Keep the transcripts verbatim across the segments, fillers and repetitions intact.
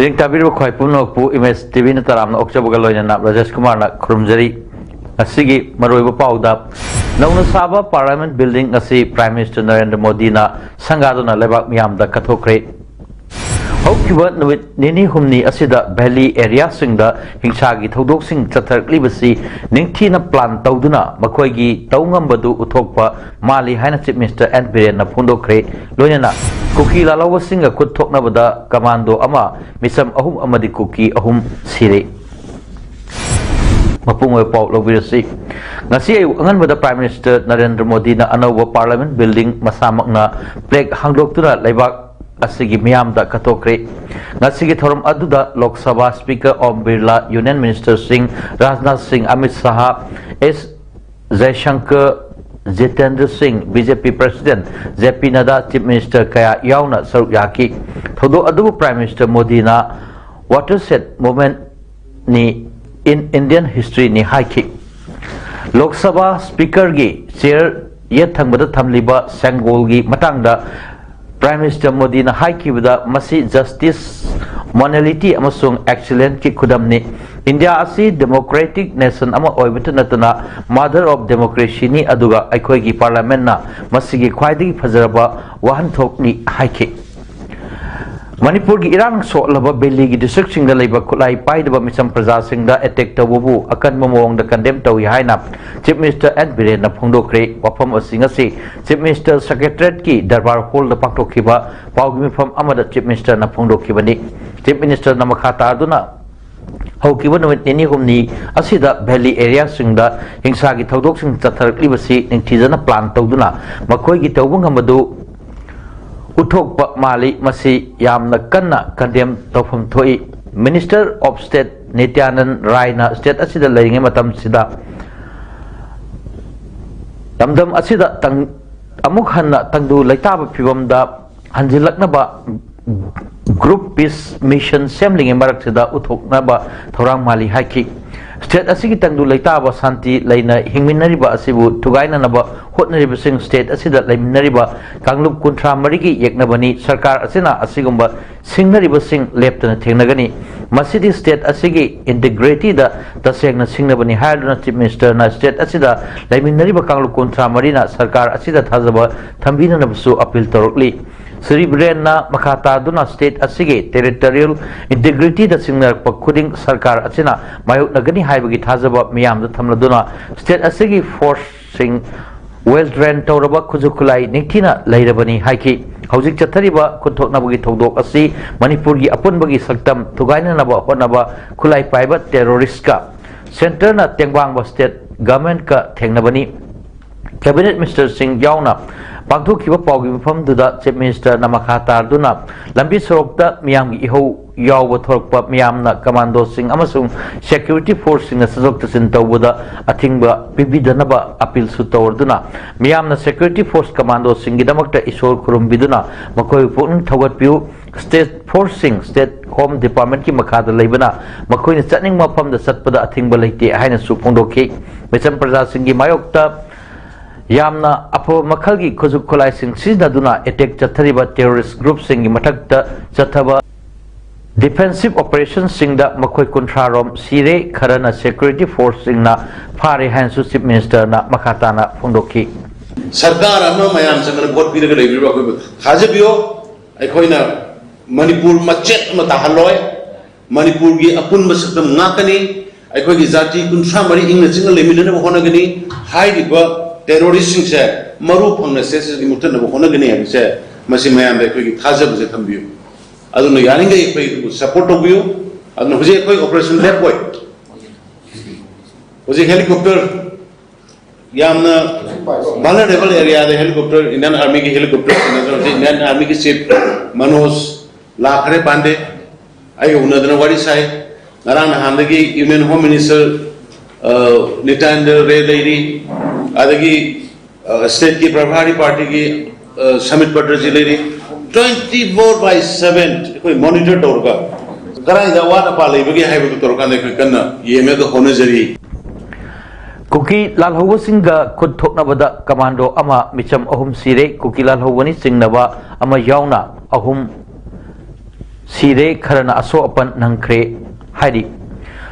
ꯃꯤꯠꯌꯦꯡ ꯇꯥꯕꯤꯔꯤꯕ ꯈ꯭ꯋꯥꯏ ꯄꯨꯝꯅꯃꯛꯄꯨ ꯏꯃꯦꯖ ꯇꯤꯚꯤꯅ ꯇꯔꯥꯝꯅ ꯑꯣꯛꯆꯕꯒ ꯂꯣꯏꯅꯅ ꯔꯥꯖꯦꯁ ꯀꯨꯃꯥꯔꯅ ꯈꯨꯔꯨꯝꯖꯔꯤ꯫ ꯉꯁꯤꯒꯤ ꯃꯔꯨꯑꯣꯏꯕ ꯄꯥꯎꯗ, ꯅꯧꯅ ꯁꯥꯕ ꯄꯥꯔꯂꯤꯌꯥꯃꯦꯟꯠ ꯕꯤꯜꯗꯤꯡ ꯑꯁꯤ ꯄ꯭ꯔꯥꯏꯝ ꯃꯤꯅꯤꯁꯇꯔ ꯅꯔꯦꯟꯗ꯭ꯔ ꯃꯣꯗꯤꯅ ꯁꯪꯒꯥꯗꯨꯅ ꯂꯩꯕꯥꯛ ꯃꯤꯌꯥꯝꯗ ꯀꯠꯊꯣꯛꯈ꯭ꯔꯦ꯫ ꯍꯧꯈꯤꯕ ꯅꯨꯃꯤꯠ ꯅꯤꯅꯤ ꯍꯨꯝꯅꯤ ꯑꯁꯤꯗ ꯚꯦꯂꯤ ꯑꯦꯔꯤꯌꯥꯁꯤꯡꯗ ꯍꯤꯡꯁꯥꯒꯤ ꯊꯧꯗꯣꯛꯁꯤꯡ ꯆꯠꯊꯔꯛꯂꯤꯕꯁꯤ ꯅꯤꯡꯊꯤꯅ ꯄ꯭ꯂꯥꯟ ꯇꯧꯗꯨꯅ ꯃꯈꯣꯏꯒꯤ ꯇꯧ ꯉꯝꯕꯗꯨ ꯎꯠꯊꯣꯛꯄ ꯃꯥꯜꯂꯤ ꯍꯥꯏꯅ ꯆꯤꯐ ꯃꯤꯅꯤꯁꯇꯔ ꯑꯦꯟ ꯕꯤꯔꯦꯟꯅ ꯐꯣꯡꯗꯣꯛꯈ꯭ꯔꯦ꯫ ꯂꯣꯏꯅꯅ ꯀꯨꯀꯤ ꯂꯥꯜꯍꯧꯕꯁꯤꯡꯒ ꯈꯨꯠ ꯊꯣꯛꯅꯕꯗ ꯀꯃꯥꯟꯗꯣ ꯑꯃ, ꯃꯤꯆꯝ ꯑꯍꯨꯝ ꯑꯃꯗꯤ ꯀꯨꯀꯤ ꯑꯍꯨꯝ ꯁꯤꯔꯦ꯫ ꯃꯄꯨꯡ ꯑꯣꯏꯕ ꯄꯥꯎ ꯂꯧꯕꯤꯔꯁꯤ꯫ ꯉꯁꯤ ꯑꯌꯨꯛ ꯑꯉꯟꯕꯗ ꯄ꯭ꯔꯥꯏꯝ ꯃꯤꯅꯤꯁꯇꯔ ꯅꯔꯦꯟꯗ꯭ꯔ ꯃꯣꯗꯤꯅ ꯑꯅꯧꯕ ꯄꯥꯔꯂꯤꯌꯥꯃꯦꯟꯠ ꯕꯤꯜꯗꯤꯡ ꯃꯁꯥꯃꯛꯅ ꯄ꯭ꯂꯦꯛ ꯍꯥꯡꯗꯣꯛꯇꯨꯅ ꯂꯩꯕꯥꯛ ꯑꯁꯤꯒꯤ ꯃꯤꯌꯥꯝꯗ ꯀꯠꯊꯣꯛꯈ꯭ꯔꯦ꯫ ꯉꯁꯤꯒꯤ ꯊꯧꯔꯝ ꯑꯗꯨꯗ ꯂꯣꯛ ꯁꯚꯥ ꯁ꯭ꯄꯤꯀꯔ ꯑꯣꯝ ꯕꯤꯔꯂꯥ, ꯌꯨꯅꯤꯌꯟ ꯃꯤꯅꯤꯁꯇꯔꯁꯤꯡ ꯔꯥꯖꯅꯥꯊ ꯁꯤꯡ, ꯑꯃꯤꯠ ꯁꯍꯥ, ꯑꯦꯁ ꯖꯌꯁꯪꯀꯔ, ꯖꯤꯇꯦꯟꯗ꯭ꯔ ꯁꯤꯡ, ꯕꯤ ꯖꯦ ꯄꯤ ꯄ꯭ꯔꯁꯤꯗꯦꯟꯠ ꯖꯦ ꯄꯤ ꯅꯗꯥ, ꯆꯤꯐ ꯃꯤꯅꯤꯁꯇꯔ ꯀꯌꯥ ꯌꯥꯎꯅ ꯁꯔꯨꯛ ꯌꯥꯈꯤ꯫ ꯊꯧꯗꯣꯛ ꯑꯗꯨꯕꯨ ꯄ꯭ꯔꯥꯏꯝ ꯃꯤꯅꯤꯁꯇꯔ ꯃꯣꯗꯤꯅ "Watershed moment ꯅꯤ in Indian history ꯅꯤ" ꯍꯥꯏꯈꯤ꯫ ꯂꯣꯛ ꯁꯚꯥ ꯁ꯭ꯄꯤꯀꯔꯒꯤ ꯆꯤꯌꯔ ꯌꯦꯠ ꯊꯪꯕꯗ ꯊꯝꯂꯤꯕ ꯁꯦꯡꯒꯣꯜꯒꯤ ꯃꯇꯥꯡꯗ ꯄ꯭ꯔꯥꯏꯝ ꯃꯤꯅꯤꯁꯇꯔ ꯃꯣꯗꯤꯅ ꯍꯥꯏꯈꯤꯕꯗ, "ꯃꯁꯤ ꯖꯁꯇꯤꯁ, ꯃꯣꯔꯦꯂꯤꯇꯤ ꯑꯃꯁꯨꯡ ꯑꯦꯛꯁꯤꯂꯦꯟꯁꯀꯤ ꯈꯨꯗꯝꯅꯤ꯫ ꯏꯟꯗꯤꯌꯥ ꯑꯁꯤ ꯗꯦꯃꯣꯀ꯭ꯔꯦꯇꯤꯛ ꯅꯦꯁꯟ ꯑꯃ ꯑꯣꯏꯕꯇ ꯅꯠꯇꯅ ꯃꯥꯗꯔ ꯑꯣꯐ ꯗꯦꯃꯣꯀ꯭ꯔꯦꯁꯤꯅꯤ, ꯑꯗꯨꯒ ꯑꯩꯈꯣꯏꯒꯤ ꯄꯥꯔꯂꯤꯌꯥꯃꯦꯟꯠꯅ ꯃꯁꯤꯒꯤ ꯈ꯭ꯋꯥꯏꯗꯒꯤ ꯐꯖꯔꯕ ꯋꯥꯍꯟꯊꯣꯛꯅꯤ" ꯍꯥꯏꯈꯤ꯫ ꯃꯅꯤꯄꯨꯔꯒꯤ ꯏꯔꯥꯡ ꯁꯣꯛꯂꯕ ꯚꯦꯂꯤꯒꯤ ꯗꯤꯁꯇ꯭ꯔꯤꯛꯁꯤꯡꯗ ꯂꯩꯕ ꯈꯨꯠꯂꯥꯏ ꯄꯥꯏꯗꯕ ꯃꯤꯆꯝ ꯄ꯭ꯔꯖꯥꯁꯤꯡꯗ ꯑꯦꯇꯦꯛ ꯇꯧꯕꯕꯨ ꯑꯀꯟꯕ ꯃꯑꯣꯡꯗ ꯀꯟꯗꯦꯝ ꯇꯧꯏ ꯍꯥꯏꯅ ꯆꯤꯐ ꯃꯤꯅꯤꯁꯇꯔ ꯑꯦꯟ ꯕꯤꯔꯦꯟꯅ ꯐꯣꯡꯗꯣꯛꯈ꯭ꯔꯦ꯫ ꯋꯥꯐꯝ ꯑꯁꯤ ꯉꯁꯤ ꯆꯤꯐ ꯃꯤꯅꯤꯁꯇꯔ ꯁꯦꯀ꯭ꯔꯦꯇꯔꯤꯌꯦꯠꯀꯤ ꯗꯔꯕꯥꯔ ꯍꯣꯜꯗ ꯄꯥꯡꯊꯣꯛꯈꯤꯕ ꯄꯥꯎꯒꯤ ꯃꯤꯐꯝ ꯑꯃꯗ ꯆꯤꯐ ꯃꯤꯅꯤꯁꯇꯔꯅ ꯐꯣꯡꯗꯣꯛꯈꯤꯕꯅꯤ꯫ ꯆꯤꯐ ꯃꯤꯅꯤꯁꯇꯔꯅ ꯃꯈꯥ ꯇꯥꯗꯨꯅ, ꯍꯧꯈꯤꯕ ꯅꯨꯃꯤꯠ ꯅꯤꯅꯤ ꯍꯨꯝꯅꯤ ꯑꯁꯤꯗ ꯚꯦꯂꯤ ꯑꯦꯔꯤꯌꯥꯁꯤꯡꯗ ꯍꯤꯡꯁꯥꯒꯤ ꯊꯧꯗꯣꯛꯁꯤꯡ ꯆꯠꯊꯔꯛꯂꯤꯕꯁꯤ ꯅꯤꯡꯊꯤꯖꯅ ꯄ꯭ꯂꯥꯟ ꯇꯧꯗꯨꯅ ꯃꯈꯣꯏꯒꯤ ꯇꯧꯕ ꯉꯝꯕꯗꯨ ꯎꯠꯊꯣꯛꯄ ꯃꯥꯜꯂꯤ꯫ ꯃꯁꯤ ꯌꯥꯝꯅ ꯀꯟꯅ condemn ꯇꯧꯐꯝ ꯊꯣꯛꯏ꯫ Minister of State ꯅꯤꯇ꯭ꯌꯥꯅꯟ ꯔꯥꯏꯅ state ꯑꯁꯤꯗ ꯂꯩꯔꯤꯉꯩ ꯃꯇꯝꯁꯤꯗ ꯂꯝꯗꯝ ꯑꯁꯤꯗ ꯇꯪ-, ꯑꯃꯨꯛ ꯍꯟꯅ ꯇꯪꯗꯨ ꯂꯩꯇꯥꯕ ꯐꯤꯕꯝꯗ ꯍꯟꯖꯤꯜꯂꯛꯅꯕ group peace mission ꯁꯦꯝꯂꯤꯉꯩ ꯃꯔꯛꯁꯤꯗ ꯎꯠꯊꯣꯛꯅꯕ ꯊꯧꯔꯥꯡ ꯃꯥꯜꯂꯤ ꯍꯥꯏꯈꯤ꯫ State ꯑꯁꯤꯒꯤ ꯇꯪꯗꯨ ꯂꯩꯇꯥꯕ ꯁꯥꯟꯇꯤ ꯂꯩꯅ ꯍꯤꯡꯃꯤꯟꯅꯔꯤꯕ ꯑꯁꯤꯕꯨ ꯊꯨꯒꯥꯏꯅꯅꯕ ꯍꯣꯠꯅꯔꯤꯕꯁꯤꯡ, state ꯑꯁꯤꯗ ꯂꯩꯃꯤꯟꯅꯔꯤꯕ ꯀꯥꯡꯂꯨꯞ ꯀꯨꯟꯊ꯭ꯔꯥ ꯃꯔꯤꯒꯤ ꯌꯦꯛꯅꯕꯅꯤ꯫ ꯁꯔꯀꯥꯔ ꯑꯁꯤꯅ ꯑꯁꯤꯒꯨꯝꯕ ꯁꯤꯡꯅꯔꯤꯕꯁꯤꯡ ꯂꯦꯞꯇꯅ ꯊꯦꯡꯅꯒꯅꯤ꯫ ꯃꯁꯤꯗꯤ state ꯑꯁꯤꯒꯤ integrityꯗ ꯇꯁꯦꯡꯅ ꯁꯤꯡꯅꯕꯅꯤ ꯍꯥꯏꯗꯨꯅ Chief Ministerꯅ state ꯑꯁꯤꯗ ꯂꯩꯃꯤꯟꯅꯔꯤꯕ ꯀꯥꯡꯂꯨꯞ ꯀꯨꯟꯊ꯭ꯔꯥ ꯃꯔꯤꯅ ꯁꯔꯀꯥꯔ ꯑꯁꯤꯗ ꯊꯥꯖꯕ ꯊꯝꯕꯤꯅꯅꯕꯁꯨ appeal ꯇꯧꯔꯛꯂꯤ꯫ ꯁ꯭ꯔꯤ ꯕꯤꯔꯦꯟꯅ ꯃꯈꯥ ꯇꯥꯗꯨꯅ state ꯑꯁꯤꯒꯤ territorial integrityꯗ ꯁꯤꯡꯅꯔꯛꯄ ꯈꯨꯗꯤꯡ ꯁꯔꯀꯥꯔ ꯑꯁꯤꯅ ꯃꯥꯌꯣꯛꯅꯒꯅꯤ ꯍꯥꯏꯕꯒꯤ ꯊꯥꯖꯕ ꯃꯤꯌꯥꯝꯗ ꯊꯝꯂꯗꯨꯅ state ꯑꯁꯤꯒꯤ forceꯁꯤꯡ well trained ꯇꯧꯔꯕ ꯈꯨꯠꯁꯨ ꯈꯨꯠꯂꯥꯏ ꯅꯤꯡꯊꯤꯅ ꯂꯩꯔꯕꯅꯤ ꯍꯥꯏꯈꯤ꯫ ꯍꯧꯖꯤꯛ ꯆꯠꯊꯔꯤꯕ ꯈꯨꯠꯊꯣꯛꯅꯕꯒꯤ ꯊꯧꯗꯣꯛ ꯑꯁꯤ ꯃꯅꯤꯄꯨꯔꯒꯤ ꯑꯄꯨꯟꯕꯒꯤ ꯁꯛꯇꯝ ꯊꯨꯒꯥꯏꯅꯅꯕ ꯍꯣꯠꯅꯕ ꯈꯨꯠꯂꯥꯏ ꯄꯥꯏꯕ terroristꯀ centreꯅ ꯇꯦꯡꯕꯥꯡꯕ state governmentꯀ ꯊꯦꯡꯅꯕꯅꯤ꯫ Cabinet ministerꯁꯤꯡ ꯌꯥꯎꯅ ꯄꯥꯡꯊꯣꯛꯈꯤꯕ ꯄꯥꯎꯒꯤ ꯃꯐꯝꯗꯨꯗ Chief Ministerꯅ ꯃꯈꯥ ꯇꯥꯗꯨꯅ ꯂꯝꯕꯤ ꯁꯣꯔꯣꯛꯇ ꯃꯤꯌꯥꯝꯒꯤ ꯏꯍꯧ ꯌꯥꯎꯕ ꯊꯣꯔꯛꯄ ꯃꯤꯌꯥꯝꯅ commandoꯁꯤꯡ ꯑꯃꯁꯨꯡ security forceꯁꯤꯡꯅ ꯆꯠꯊꯣꯛ ꯆꯠꯁꯤꯟ ꯇꯧꯕꯗ ꯑꯊꯤꯡꯕ ꯄꯤꯕꯤꯗꯅꯕ appealꯁꯨ ꯇꯧꯔꯗꯨꯅ ꯃꯤꯌꯥꯝꯅ security force commandoꯁꯤꯡꯒꯤꯗꯃꯛꯇ ꯏꯁꯣꯔ ꯈꯨꯔꯨꯝꯕꯤꯗꯨꯅ ꯃꯈꯣꯏꯕꯨ ꯄꯨꯛꯅꯤꯡ ꯊꯧꯒꯠꯄꯤꯌꯨ꯫ State forceꯁꯤꯡ state home departmentꯀꯤ ꯃꯈꯥꯗ ꯂꯩꯕꯅ ꯃꯈꯣꯏꯅ ꯆꯠꯅꯤꯡꯕ ꯃꯐꯝꯗ ꯆꯠꯄꯗ ꯑꯊꯤꯡꯕ ꯂꯩꯇꯦ ꯍꯥꯏꯅꯁꯨ ꯐꯣꯡꯗꯣꯛꯈꯤ꯫ ꯃꯤꯆꯝ ꯄ꯭ꯔꯖꯥꯁꯤꯡꯒꯤ ꯃꯥꯌꯣꯛꯇ ꯌꯥꯝꯅ ꯑꯐꯕ ꯃꯈꯜꯒꯤ ꯈꯨꯠꯁꯨ ꯈꯨꯠꯂꯥꯏꯁꯤꯡ ꯁꯤꯖꯤꯟꯅꯗꯨꯅ attack ꯆꯠꯊꯔꯤꯕ terrorist groupꯁꯤꯡꯒꯤ ꯃꯊꯛꯇ ꯆꯠꯊꯕ defensive operationꯁꯤꯡꯗ ꯃꯈꯣꯏ ꯀꯨꯟꯊ꯭ꯔꯥ ꯔꯣꯝ ꯁꯤꯔꯦ, ꯈꯔꯅ security forceꯁꯤꯡꯅ ꯐꯥꯔꯦ ꯍꯥꯏꯅꯁꯨ Chief Ministerꯅ ꯃꯈꯥ ꯇꯥꯅ ꯐꯣꯡꯗꯣꯛꯈꯤ꯫ ꯁꯔꯀꯥꯔ ꯑꯃ ꯃꯌꯥꯝ ꯆꯪꯗꯅ ꯚꯣꯠ ꯄꯤꯔꯒ ꯂꯩꯕꯤꯔꯤꯕ ꯑꯩꯈꯣꯏꯕꯨ ꯊꯥꯖꯕꯤꯌꯨ꯫ ꯑꯩꯈꯣꯏꯅ ꯃꯅꯤꯄꯨꯔ ꯃꯆꯦꯠ ꯑꯃ ꯇꯥꯍꯜꯂꯣꯏ꯫ ꯃꯅꯤꯄꯨꯔꯒꯤ ꯑꯄꯨꯟꯕ ꯁꯛꯇꯝ ꯉꯥꯛꯀꯅꯤ꯫ ꯑꯩꯈꯣꯏꯒꯤ ꯖꯥꯇꯤ ꯀꯨꯟꯊ꯭ꯔꯥ ꯃꯔꯤ ꯏꯪꯅ ꯆꯤꯛꯅ ꯂꯩꯃꯤꯟꯅꯅꯕ ꯍꯣꯠꯅꯒꯅꯤ꯫ ꯍꯥꯏꯔꯤꯕ terroristꯁꯤꯡꯁꯦ ꯃꯔꯨ ꯐꯪꯅ stateꯁꯤꯗꯒꯤ ꯃꯨꯠꯊꯠꯅꯕ ꯍꯣꯠꯅꯒꯅꯤ ꯍꯥꯏꯕꯁꯦ ꯃꯁꯤ ꯃꯌꯥꯝꯗ ꯑꯩꯈꯣꯏꯒꯤ ꯊꯥꯖꯕꯁꯦ ꯊꯝꯕꯤꯌꯨ꯫ ꯑꯗꯨꯅ ꯌꯥꯔꯤꯈꯩ ꯑꯩꯈꯣꯏ ꯑꯗꯨꯕꯨ support ꯇꯧꯕꯤꯌꯨ꯫ ꯑꯗꯨꯅ ꯍꯧꯖꯤꯛ ꯑꯩꯈꯣꯏ operation ꯂꯦꯞꯄꯣꯏ꯫ ꯍꯧꯖꯤꯛ helicopter ꯌꯥꯝꯅ vulnerable areaꯗ helicopter, Indian Armyꯒꯤ helicopter ꯁꯤꯖꯤꯟꯅꯗ꯭ꯔꯕꯁꯤ Indian Armyꯒꯤ chief Manoj ꯂꯥꯛꯈ꯭ꯔꯦ ꯄꯥꯟꯗꯦ꯫ ꯑꯩꯒ ꯎꯅꯗꯅ ꯋꯥꯔꯤ ꯁꯥꯏ꯫ ꯉꯔꯥꯡ ꯅꯍꯥꯟꯗꯒꯤ Union Home Minister, ꯑ, ꯅꯤꯇ꯭ꯌꯥꯅꯟꯗ ꯔꯦ ꯂꯩꯔꯤ, ꯑꯗꯒꯤ, ꯑ, stateꯀꯤ ꯄ꯭ꯔꯚꯥꯔꯤ partyꯒꯤ, ꯑ, ꯁꯃꯤꯠ ꯄꯇ꯭ꯔꯖꯤ ꯂꯩꯔꯤ꯫ Twenty four by seven ꯑꯩꯈꯣꯏ monitor ꯇꯧꯔꯒ ꯀꯗꯥꯏꯗ ꯑꯋꯥꯠ ꯑꯄꯥ ꯂꯩꯕꯒꯦ ꯍꯥꯏꯕꯗꯨ ꯇꯧꯔꯀꯥꯟꯗ ꯑꯩꯈꯣꯏ ꯀꯟꯅ ꯌꯦꯡꯉꯒ ꯍꯣꯠꯅꯖꯔꯤ꯫ ꯀꯨꯀꯤ ꯂꯥꯜꯍꯧꯕꯁꯤꯡꯒ ꯈꯨꯠ ꯊꯣꯛꯅꯕꯗ ꯀꯃꯥꯟꯗꯣ ꯑꯃ, ꯃꯤꯆꯝ ꯑꯍꯨꯝ ꯁꯤꯔꯦ꯫ ꯀꯨꯀꯤ ꯂꯥꯜꯍꯧꯕꯅꯤ ꯆꯤꯡꯅꯕ ꯑꯃ ꯌꯥꯎꯅ ꯑꯍꯨꯝ ꯁꯤꯔꯦ, ꯈꯔꯅ ꯑꯁꯣꯛ ꯑꯄꯟ ꯅꯪꯈ꯭ꯔꯦ ꯍꯥꯏꯔꯤ꯫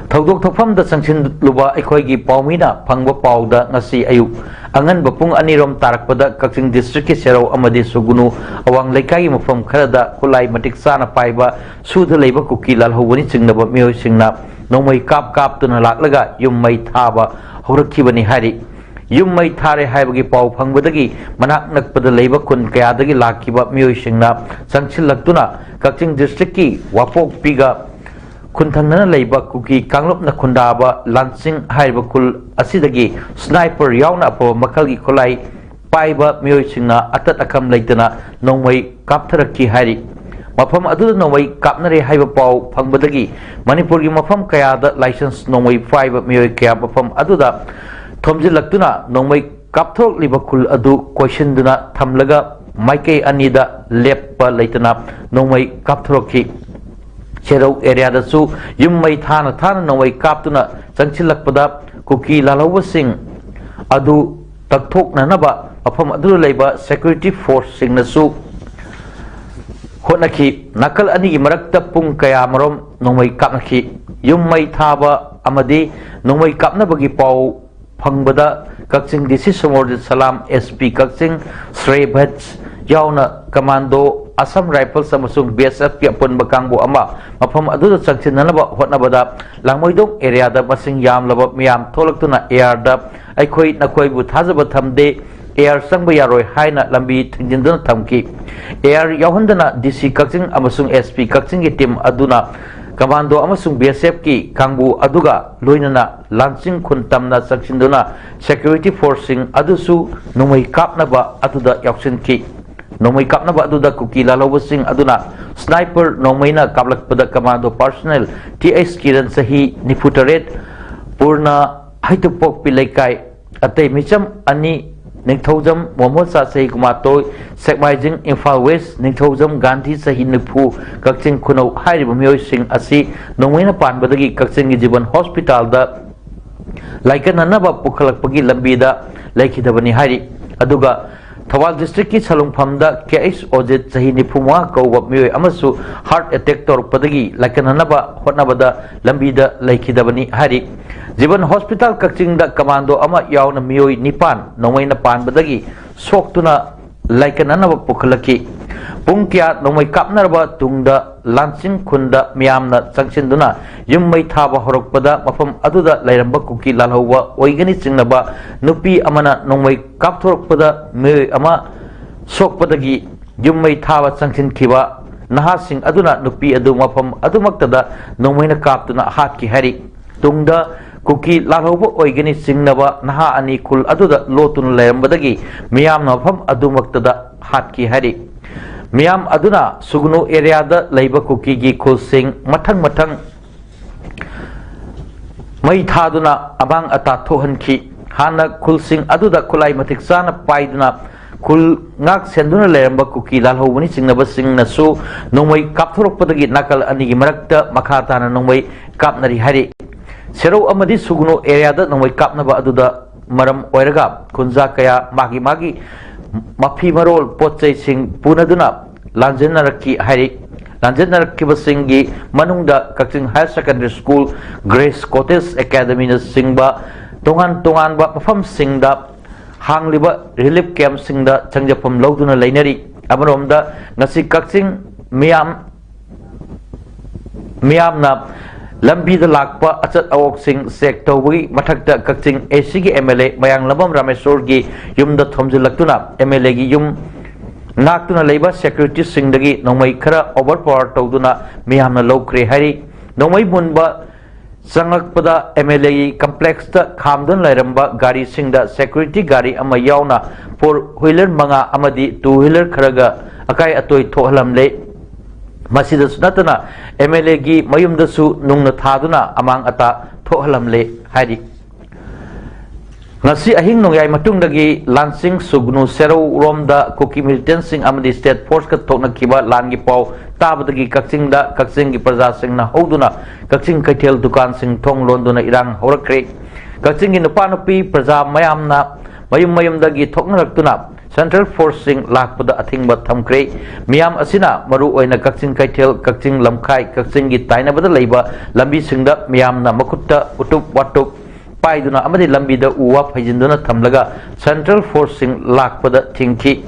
ꯊꯧꯗꯣꯛ ꯊꯣꯛꯐꯝꯗ ꯆꯪꯁꯤꯜꯂꯨꯕ ꯑꯩꯈꯣꯏꯒꯤ ꯄꯥꯎꯃꯤꯅ ꯐꯪꯕ ꯄꯥꯎꯗ ꯉꯁꯤ ꯑꯌꯨꯛ ꯑꯉꯟꯕ ꯄꯨꯡ ꯑꯅꯤꯔꯣꯝ ꯇꯥꯔꯛꯄꯗ ꯀꯛꯆꯤꯡ districtꯀꯤ ꯁꯦꯔꯧ ꯑꯃꯗꯤ ꯁꯨꯒꯨꯅꯨ ꯑꯋꯥꯡ ꯂꯩꯀꯥꯏꯒꯤ ꯃꯐꯝ ꯈꯔꯗ ꯈꯨꯠꯂꯥꯏ ꯃꯇꯤꯛ ꯆꯥꯅ ꯄꯥꯏꯕ ꯁꯨꯗ ꯂꯩꯕ ꯀꯨꯀꯤ ꯂꯥꯜꯍꯧꯕꯅꯤ ꯆꯤꯡꯅꯕ ꯃꯤꯑꯣꯏꯁꯤꯡꯅ ꯅꯣꯡꯃꯩ ꯀꯥꯞ ꯀꯥꯞꯇꯨꯅ ꯂꯥꯛꯂꯒ ꯌꯨꯝ ꯃꯩ ꯊꯥꯕ ꯍꯧꯔꯛꯈꯤꯕꯅꯤ ꯍꯥꯏꯔꯤ꯫ ꯌꯨꯝ ꯃꯩ ꯊꯥꯔꯦ ꯍꯥꯏꯕꯒꯤ ꯄꯥꯎ ꯐꯪꯕꯗꯒꯤ ꯃꯅꯥꯛ ꯅꯛꯄꯗ ꯂꯩꯕ ꯈꯨꯟ ꯀꯌꯥꯗꯒꯤ ꯂꯥꯛꯈꯤꯕ ꯃꯤꯑꯣꯏꯁꯤꯡꯅ ꯆꯪꯁꯤꯜꯂꯛꯇꯨꯅ ꯀꯛꯆꯤꯡ districtꯀꯤ ꯋꯥꯄꯣꯛꯄꯤꯒ ꯈꯨꯟꯊꯪꯅꯅ ꯂꯩꯕ ꯀꯨꯀꯤ ꯀꯥꯡꯂꯨꯞꯅ ꯈꯨꯟꯗꯥꯕ ꯂꯥꯟꯁꯤꯡ ꯍꯥꯏꯔꯤꯕ ꯈꯨꯜ ꯑꯁꯤꯗꯒꯤ sniper ꯌꯥꯎꯅ ꯑꯐꯕ ꯃꯈꯜꯒꯤ ꯈꯨꯠꯂꯥꯏ ꯄꯥꯏꯕ ꯃꯤꯑꯣꯏꯁꯤꯡꯅ ꯑꯇꯠ ꯑꯀꯝ ꯂꯩꯇꯅ ꯅꯣꯡꯃꯩ ꯀꯥꯞꯊꯔꯛꯈꯤ ꯍꯥꯏꯔꯤ꯫ ꯃꯐꯝ ꯑꯗꯨꯗ ꯅꯣꯡꯃꯩ ꯀꯥꯞꯅꯔꯦ ꯍꯥꯏꯕ ꯄꯥꯎ ꯐꯪꯕꯗꯒꯤ ꯃꯅꯤꯄꯨꯔꯒꯤ ꯃꯐꯝ ꯀꯌꯥꯗ license ꯅꯣꯡꯃꯩ ꯄꯥꯏꯕ ꯃꯤꯑꯣꯏ ꯀꯌꯥ ꯃꯐꯝ ꯑꯗꯨꯗ ꯊꯣꯝꯖꯤꯜꯂꯛꯇꯨꯅ ꯅꯣꯡꯃꯩ ꯀꯥꯞꯊꯣꯔꯛꯂꯤꯕ ꯈꯨꯜ ꯑꯗꯨ ꯀꯣꯏꯁꯤꯟꯗꯨꯅ ꯊꯝꯂꯒ ꯃꯥꯏꯀꯩ ꯑꯅꯤꯗ ꯂꯦꯞꯄ ꯂꯩꯇꯅ ꯅꯣꯡꯃꯩ ꯀꯥꯞꯊꯣꯔꯛꯈꯤ꯫ ꯁꯦꯔꯧ areaꯗꯁꯨ ꯌꯨꯝ ꯃꯩ ꯊꯥꯅ ꯊꯥꯅ ꯅꯣꯡꯃꯩ ꯀꯥꯞꯇꯨꯅ ꯆꯪꯁꯤꯜꯂꯛꯄꯗ ꯀꯨꯀꯤ ꯂꯥꯜꯍꯧꯕꯁꯤꯡ ꯑꯗꯨ ꯇꯛꯊꯣꯛꯅꯅꯕ ꯃꯐꯝ ꯑꯗꯨꯗ ꯂꯩꯕ security forceꯁꯤꯡꯅꯁꯨ ꯍꯣꯠꯅꯈꯤ꯫ ꯅꯥꯀꯜ ꯑꯅꯤꯒꯤ ꯃꯔꯛꯇ ꯄꯨꯡ ꯀꯌꯥꯃꯔꯣꯝ ꯅꯣꯡꯃꯩ ꯀꯥꯞꯅꯈꯤ꯫ ꯌꯨꯝ ꯃꯩ ꯊꯥꯕ ꯑꯃꯗꯤ ꯅꯣꯡꯃꯩ ꯀꯥꯞꯅꯕꯒꯤ ꯄꯥꯎ ꯐꯪꯕꯗ ꯀꯛꯆꯤꯡ DC ꯁꯣꯃꯣꯔꯖꯤꯠ ꯁꯂꯥꯝ, SP ꯀꯛꯆꯤꯡ ꯁ꯭ꯔꯦ ꯚꯠꯁ ꯌꯥꯎꯅ ꯀꯃꯥꯟꯗꯣ, Assam Rifles ꯑꯃꯁꯨꯡ BSFꯀꯤ ꯑꯄꯨꯟꯕ ꯀꯥꯡꯕꯨ ꯑꯃ ꯃꯐꯝ ꯑꯗꯨꯗ ꯆꯪꯁꯤꯟꯅꯅꯕ ꯍꯣꯠꯅꯕꯗ ꯂꯥꯡꯃꯩꯗꯣꯡ areaꯗ ꯃꯁꯤꯡ ꯌꯥꯝꯂꯕ ꯃꯤꯌꯥꯝ ꯊꯣꯛꯂꯛꯇꯨꯅ airꯗ "ꯑꯩꯈꯣꯏ ꯅꯈꯣꯏꯕꯨ ꯊꯥꯖꯕ ꯊꯝꯗꯦ, air ꯆꯪꯕ ꯌꯥꯔꯣꯏ" ꯍꯥꯏꯅ ꯂꯝꯕꯤ ꯊꯤꯡꯖꯤꯟꯗꯨꯅ ꯊꯝꯈꯤ꯫ Air ꯌꯥꯎꯍꯟꯗꯅ DC ꯀꯛꯆꯤꯡ ꯑꯃꯁꯨꯡ SP ꯀꯛꯆꯤꯡꯒꯤ team ꯑꯗꯨꯅ ꯀꯃꯥꯟꯗꯣ ꯑꯃꯁꯨꯡ ꯕꯤ ꯑꯦꯁ ꯑꯦꯐꯀꯤ ꯀꯥꯡꯕꯨ ꯑꯗꯨꯒ ꯂꯣꯏꯅꯅ ꯂꯥꯟꯆꯤꯡ ꯈꯨꯟ ꯇꯝꯅ ꯆꯪꯁꯤꯟꯗꯨꯅ ꯁꯦꯀ꯭ꯌꯨꯔꯤꯇꯤ ꯐꯣꯔꯁꯁꯤꯡ ꯑꯗꯨꯁꯨ ꯅꯣꯡꯃꯩ ꯀꯥꯞꯅꯕ ꯑꯗꯨꯗ ꯌꯥꯎꯁꯤꯟꯈꯤ꯫ ꯅꯣꯡꯃꯩ ꯀꯥꯞꯅꯕ ꯑꯗꯨꯗ ꯀꯨꯀꯤ ꯂꯥꯜꯍꯧꯕꯁꯤꯡ ꯑꯗꯨꯅ ꯁ꯭ꯅꯥꯏꯄꯔ ꯅꯣꯡꯃꯩꯅ ꯀꯥꯞꯂꯛꯄꯗ commando personnel T H Kiran, ꯆꯍꯤ ꯅꯤꯐꯨ ꯇꯔꯦꯠ, ꯄꯨꯔꯅ ꯍꯩꯇꯨꯄꯣꯛꯄꯤ ꯂꯩꯀꯥꯏ, ꯑꯇꯩ ꯃꯤꯆꯝ ꯑꯅꯤ, ꯅꯤꯡꯊꯧꯖꯝ ꯃꯣꯃꯣꯆꯥ, ꯆꯍꯤ ꯀꯨꯟꯃꯥꯊꯣꯏ, ꯁꯦꯛꯃꯥꯏꯖꯤꯡ, ꯏꯝꯐꯥꯜ ꯋꯦꯁ, ꯅꯤꯡꯊꯧꯖꯝ ꯒꯥꯟꯙꯤ, ꯆꯍꯤ ꯅꯤꯐꯨ, ꯀꯛꯆꯤꯡ ꯈꯨꯅꯧ, ꯍꯥꯏꯔꯤꯕ ꯃꯤꯑꯣꯏꯁꯤꯡ ꯑꯁꯤ ꯅꯣꯡꯃꯩꯅ ꯄꯥꯟꯕꯗꯒꯤ ꯀꯛꯆꯤꯡꯒꯤ ꯖꯤꯕꯟ ꯍꯣꯁꯄꯤꯇꯥꯜꯗ ꯂꯥꯏꯀꯠꯅꯅꯕ ꯄꯨꯈꯠꯂꯛꯄꯒꯤ ꯂꯝꯕꯤꯗ ꯂꯩꯈꯤꯗꯕꯅꯤ ꯍꯥꯏꯔꯤ꯫ ꯑꯗꯨꯒ ꯊꯧꯕꯥꯜ ꯗꯤꯁꯇ꯭ꯔꯤꯛꯀꯤ ꯁꯂꯨꯡꯐꯝꯗ ꯀꯦ ꯑꯩꯆ ꯑꯣꯖꯤꯠ, ꯆꯍꯤ ꯅꯤꯐꯨ ꯃꯉꯥ ꯀꯧꯕ ꯃꯤꯑꯣꯏ ꯑꯃꯁꯨ ꯍꯥꯔꯠ ꯑꯦꯇꯦꯛ ꯇꯧꯔꯛꯄꯗꯒꯤ ꯂꯥꯏꯀꯠꯅꯅꯕ ꯍꯣꯠꯅꯕꯗ ꯂꯝꯕꯤꯗ ꯂꯩꯈꯤꯗꯕꯅꯤ ꯍꯥꯏꯔꯤ꯫ ꯖꯤꯕꯟ ꯍꯣꯁꯄꯤꯇꯥꯜ ꯀꯛꯆꯤꯡꯗ ꯀꯃꯥꯟꯗꯣ ꯑꯃ ꯌꯥꯎꯅ ꯃꯤꯑꯣꯏ ꯅꯤꯄꯥꯟ ꯅꯣꯡꯃꯩꯅ ꯄꯥꯟꯕꯗꯒꯤ ꯁꯣꯛꯇꯨꯅ ꯂꯥꯏꯀꯠꯅꯅꯕ ꯄꯨꯈꯠꯂꯛꯈꯤ꯫ ꯄꯨꯡ ꯀꯌꯥ ꯅꯣꯡꯃꯩ ꯀꯥꯞꯅꯔꯕ ꯇꯨꯡꯗ ꯂꯥꯟꯆꯤꯡ ꯈꯨꯟꯗ ꯃꯤꯌꯥꯝꯅ ꯆꯪꯁꯤꯟꯗꯨꯅ ꯌꯨꯝ ꯃꯩ ꯊꯥꯕ ꯍꯧꯔꯛꯄꯗ ꯃꯐꯝ ꯑꯗꯨꯗ ꯂꯩꯔꯝꯕ ꯀꯨꯀꯤ ꯂꯥꯜꯍꯧꯕ ꯑꯣꯏꯒꯅꯤ ꯆꯤꯡꯅꯕ ꯅꯨꯄꯤ ꯑꯃꯅ ꯅꯣꯡꯃꯩ ꯀꯥꯞꯊꯣꯔꯛꯄꯗ ꯃꯤꯑꯣꯏ ꯑꯃ ꯁꯣꯛꯄꯗꯒꯤ ꯌꯨꯝ ꯃꯩ ꯊꯥꯕ ꯆꯪꯁꯤꯟꯈꯤꯕ ꯅꯍꯥꯁꯤꯡ ꯑꯗꯨꯅ ꯅꯨꯄꯤ ꯑꯗꯨ ꯃꯐꯝ ꯑꯗꯨꯃꯛꯇꯗ ꯅꯣꯡꯃꯩꯅ ꯀꯥꯞꯇꯨꯅ ꯍꯥꯠꯈꯤ ꯍꯥꯏꯔꯤ꯫ ꯇꯨꯡꯗ ꯀꯨꯀꯤ ꯂꯥꯜꯍꯧꯕ ꯑꯣꯏꯒꯅꯤ ꯆꯤꯡꯅꯕ ꯅꯍꯥ ꯑꯅꯤ ꯈꯨꯜ ꯑꯗꯨꯗ ꯂꯣꯠꯇꯨꯅ ꯂꯩꯔꯝꯕꯗꯒꯤ ꯃꯤꯌꯥꯝꯅ ꯃꯐꯝ ꯑꯗꯨꯃꯛꯇꯗ ꯍꯥꯠꯈꯤ ꯍꯥꯏꯔꯤ꯫ ꯃꯤꯌꯥꯝ ꯑꯗꯨꯅ ꯁꯨꯒꯅꯨ ꯑꯦꯔꯤꯌꯥꯗ ꯂꯩꯕ ꯀꯨꯀꯤꯒꯤ ꯈꯨꯜꯁꯤꯡ ꯃꯊꯪ ꯃꯊꯪ ꯃꯩ ꯊꯥꯗꯨꯅ ꯑꯃꯥꯡ ꯑꯇꯥ ꯊꯣꯛꯍꯟꯈꯤ꯫ ꯍꯥꯟꯅ ꯈꯨꯜꯁꯤꯡ ꯑꯗꯨꯗ ꯈꯨꯠꯂꯥꯏ ꯃꯇꯤꯛ ꯆꯥꯅ ꯄꯥꯏꯗꯨꯅ ꯈꯨꯜ ꯉꯥꯛ ꯁꯦꯟꯗꯨꯅ ꯂꯩꯔꯝꯕ ꯀꯨꯀꯤ ꯂꯥꯜꯍꯧꯕꯅꯤ ꯆꯤꯡꯅꯕꯁꯤꯡꯅꯁꯨ ꯅꯣꯡꯃꯩ ꯀꯥꯞꯊꯣꯔꯛꯄꯗꯒꯤ ꯅꯥꯀꯜ ꯑꯅꯤꯒꯤ ꯃꯔꯛꯇ ꯃꯈꯥ ꯇꯥꯅ ꯅꯣꯡꯃꯩ ꯀꯥꯞꯅꯔꯤ ꯍꯥꯏꯔꯤ꯫ ꯁꯦꯔꯧ ꯑꯃꯗꯤ ꯁꯨꯒꯅꯨ ꯑꯦꯔꯤꯌꯥꯗ ꯅꯣꯡꯃꯩ ꯀꯥꯞꯅꯕ ꯑꯗꯨꯗ ꯃꯔꯝ ꯑꯣꯏꯔꯒ ꯈꯨꯟꯖꯥ ꯀꯌꯥ ꯃꯥꯒꯤ ꯃꯥꯒꯤ ꯃꯐꯤ ꯃꯔꯣꯜ ꯄꯣꯠ ꯆꯩꯁꯤꯡ ꯄꯨꯅꯗꯨꯅ ꯂꯥꯟꯖꯦꯟꯅꯔꯛꯈꯤ ꯍꯥꯏꯔꯤ꯫ ꯂꯥꯟꯖꯦꯟꯅꯔꯛꯈꯤꯕꯁꯤꯡꯒꯤ ꯃꯅꯨꯡꯗ ꯀꯛꯆꯤꯡ higher secondary school, grace cottage ꯑꯦꯀꯥꯗꯃꯤꯅꯆꯤꯡꯕ ꯇꯣꯉꯥꯟ ꯇꯣꯉꯥꯟꯕ ꯃꯐꯝꯁꯤꯡꯗ ꯍꯥꯡꯂꯤꯕ ꯔꯤꯂꯤꯐ ꯀꯦꯝꯞꯁꯤꯡꯗ ꯆꯪꯖꯐꯝ ꯂꯧꯗꯨꯅ ꯂꯩꯅꯔꯤ꯫ ꯑꯃꯔꯣꯝꯗ ꯉꯁꯤ ꯀꯛꯆꯤꯡ ꯃꯤꯌꯥꯝ, ꯃꯤꯌꯥꯝꯅ ꯂꯝꯕꯤꯗ ꯂꯥꯛꯄ ꯑꯆꯠ ꯑꯋꯣꯛꯁꯤꯡ ꯆꯦꯛ ꯇꯧꯕꯒꯤ ꯃꯊꯛꯇ ꯀꯛꯆꯤꯡ ꯑꯦ ꯁꯤꯒꯤ ꯑꯦꯝ ꯑꯦꯜ ꯑꯦ ꯃꯌꯥꯡꯂꯝꯕꯝ ꯔꯥꯃꯦꯁꯣꯔꯒꯤ ꯌꯨꯝꯗ ꯊꯣꯝꯖꯤꯜꯂꯛꯇꯨꯅ ꯑꯦꯝ ꯑꯦꯜ ꯑꯦꯒꯤ ꯌꯨꯝ ꯉꯥꯛꯇꯨꯅ ꯂꯩꯕ ꯁꯦꯀ꯭ꯌꯨꯔꯤꯇꯤꯁꯤꯡꯗꯒꯤ ꯅꯣꯡꯃꯩ ꯈꯔ ꯑꯣꯚꯔ ꯄꯥꯋꯔ ꯇꯧꯗꯨꯅ ꯃꯤꯌꯥꯝꯅ ꯂꯧꯈ꯭ꯔꯦ ꯍꯥꯏꯔꯤ꯫ ꯅꯣꯡꯃꯩ ꯃꯨꯟꯕ ꯆꯪꯂꯛꯄꯗ ꯑꯦꯝ ꯑꯦꯜ ꯑꯦꯒꯤ ꯀꯝꯄ꯭ꯂꯦꯛꯁꯇ ꯈꯥꯝꯗꯨꯅ ꯂꯩꯔꯝꯕ ꯒꯥꯔꯤꯁꯤꯡꯗ ꯁꯦꯀ꯭ꯌꯨꯔꯤꯇꯤ ꯒꯥꯔꯤ ꯑꯃ ꯌꯥꯎꯅ ꯐꯣꯔ ꯋꯤꯂꯔ ꯃꯉꯥ ꯑꯃꯗꯤ ꯇꯨ ꯋꯤꯂꯔ ꯈꯔꯒ ꯑꯀꯥꯏ ꯑꯇꯣꯏ ꯊꯣꯛꯍꯜꯂꯝꯂꯦ꯫ ꯃꯁꯤꯗꯁꯨ ꯅꯠꯇꯅ ꯑꯦꯝ ꯑꯦꯜ ꯑꯦꯒꯤ ꯃꯌꯨꯝꯗꯁꯨ ꯅꯨꯡꯅ ꯊꯥꯗꯨꯅ ꯑꯃꯥꯡ ꯑꯇꯥ ꯊꯣꯛꯍꯜꯂꯝꯂꯦ ꯍꯥꯏꯔꯤ꯫ ꯉꯁꯤ ꯑꯍꯤꯡ ꯅꯣꯡꯌꯥꯏ ꯃꯇꯨꯡꯗꯒꯤ ꯂꯥꯟꯁꯤꯡ ꯁꯨꯒꯅꯨ ꯁꯦꯔꯧꯔꯣꯝꯗ ꯀꯨꯀꯤ ꯃꯤꯂꯤꯇꯦꯟꯁꯤꯡ ꯑꯃꯗꯤ ꯁ꯭ꯇꯦꯠ ꯐꯣꯔꯁꯀ ꯊꯣꯛꯅꯈꯤꯕ ꯂꯥꯟꯒꯤ ꯄꯥꯎ ꯇꯥꯕꯗꯒꯤ ꯀꯛꯆꯤꯡꯗ ꯀꯛꯆꯤꯡꯒꯤ ꯄ꯭ꯔꯖꯥꯁꯤꯡꯅ ꯍꯧꯗꯨꯅ ꯀꯛꯆꯤꯡ ꯀꯩꯊꯦꯜ ꯗꯨꯀꯥꯟꯁꯤꯡ ꯊꯣꯡ ꯂꯣꯟꯗꯨꯅ ꯏꯔꯥꯡ ꯍꯧꯔꯛꯈ꯭ꯔꯦ꯫ ꯀꯛꯆꯤꯡꯒꯤ ꯅꯨꯄꯥ ꯅꯨꯄꯤ ꯄ꯭ꯔꯖꯥ ꯃꯌꯥꯝꯅ ꯃꯌꯨꯝ ꯃꯌꯨꯝꯗꯒꯤ ꯊꯣꯛꯅꯔꯛꯇꯨꯅ ꯁꯦꯟꯇ꯭ꯔꯦꯜ ꯐꯣꯔꯁꯁꯤꯡ ꯂꯥꯛꯄꯗ ꯑꯊꯤꯡꯕ ꯊꯝꯈ꯭ꯔꯦ꯫ ꯃꯤꯌꯥꯝ ꯑꯁꯤꯅ ꯃꯔꯨ ꯑꯣꯏꯅ ꯀꯛꯆꯤꯡ ꯀꯩꯊꯦꯜ, ꯀꯛꯆꯤꯡ ꯂꯝꯈꯥꯏ, ꯀꯛꯆꯤꯡꯒꯤ ꯇꯥꯏꯅꯕꯗ ꯂꯩꯕ ꯂꯝꯕꯤꯁꯤꯡꯗ ꯃꯤꯌꯥꯝꯅ ꯃꯈꯨꯠꯇ ꯎꯇꯨꯞ ꯋꯥꯇꯨꯞ ꯄꯥꯏꯗꯨꯅ ꯑꯃꯗꯤ ꯂꯝꯕꯤꯗ ꯎ ꯋꯥ ꯐꯩꯖꯤꯟꯗꯨꯅ ꯊꯝꯂꯒ ꯁꯦꯟꯇ꯭ꯔꯦꯜ ꯐꯣꯔꯁꯁꯤꯡ ꯂꯥꯛꯄꯗ ꯊꯤꯡꯈꯤ꯫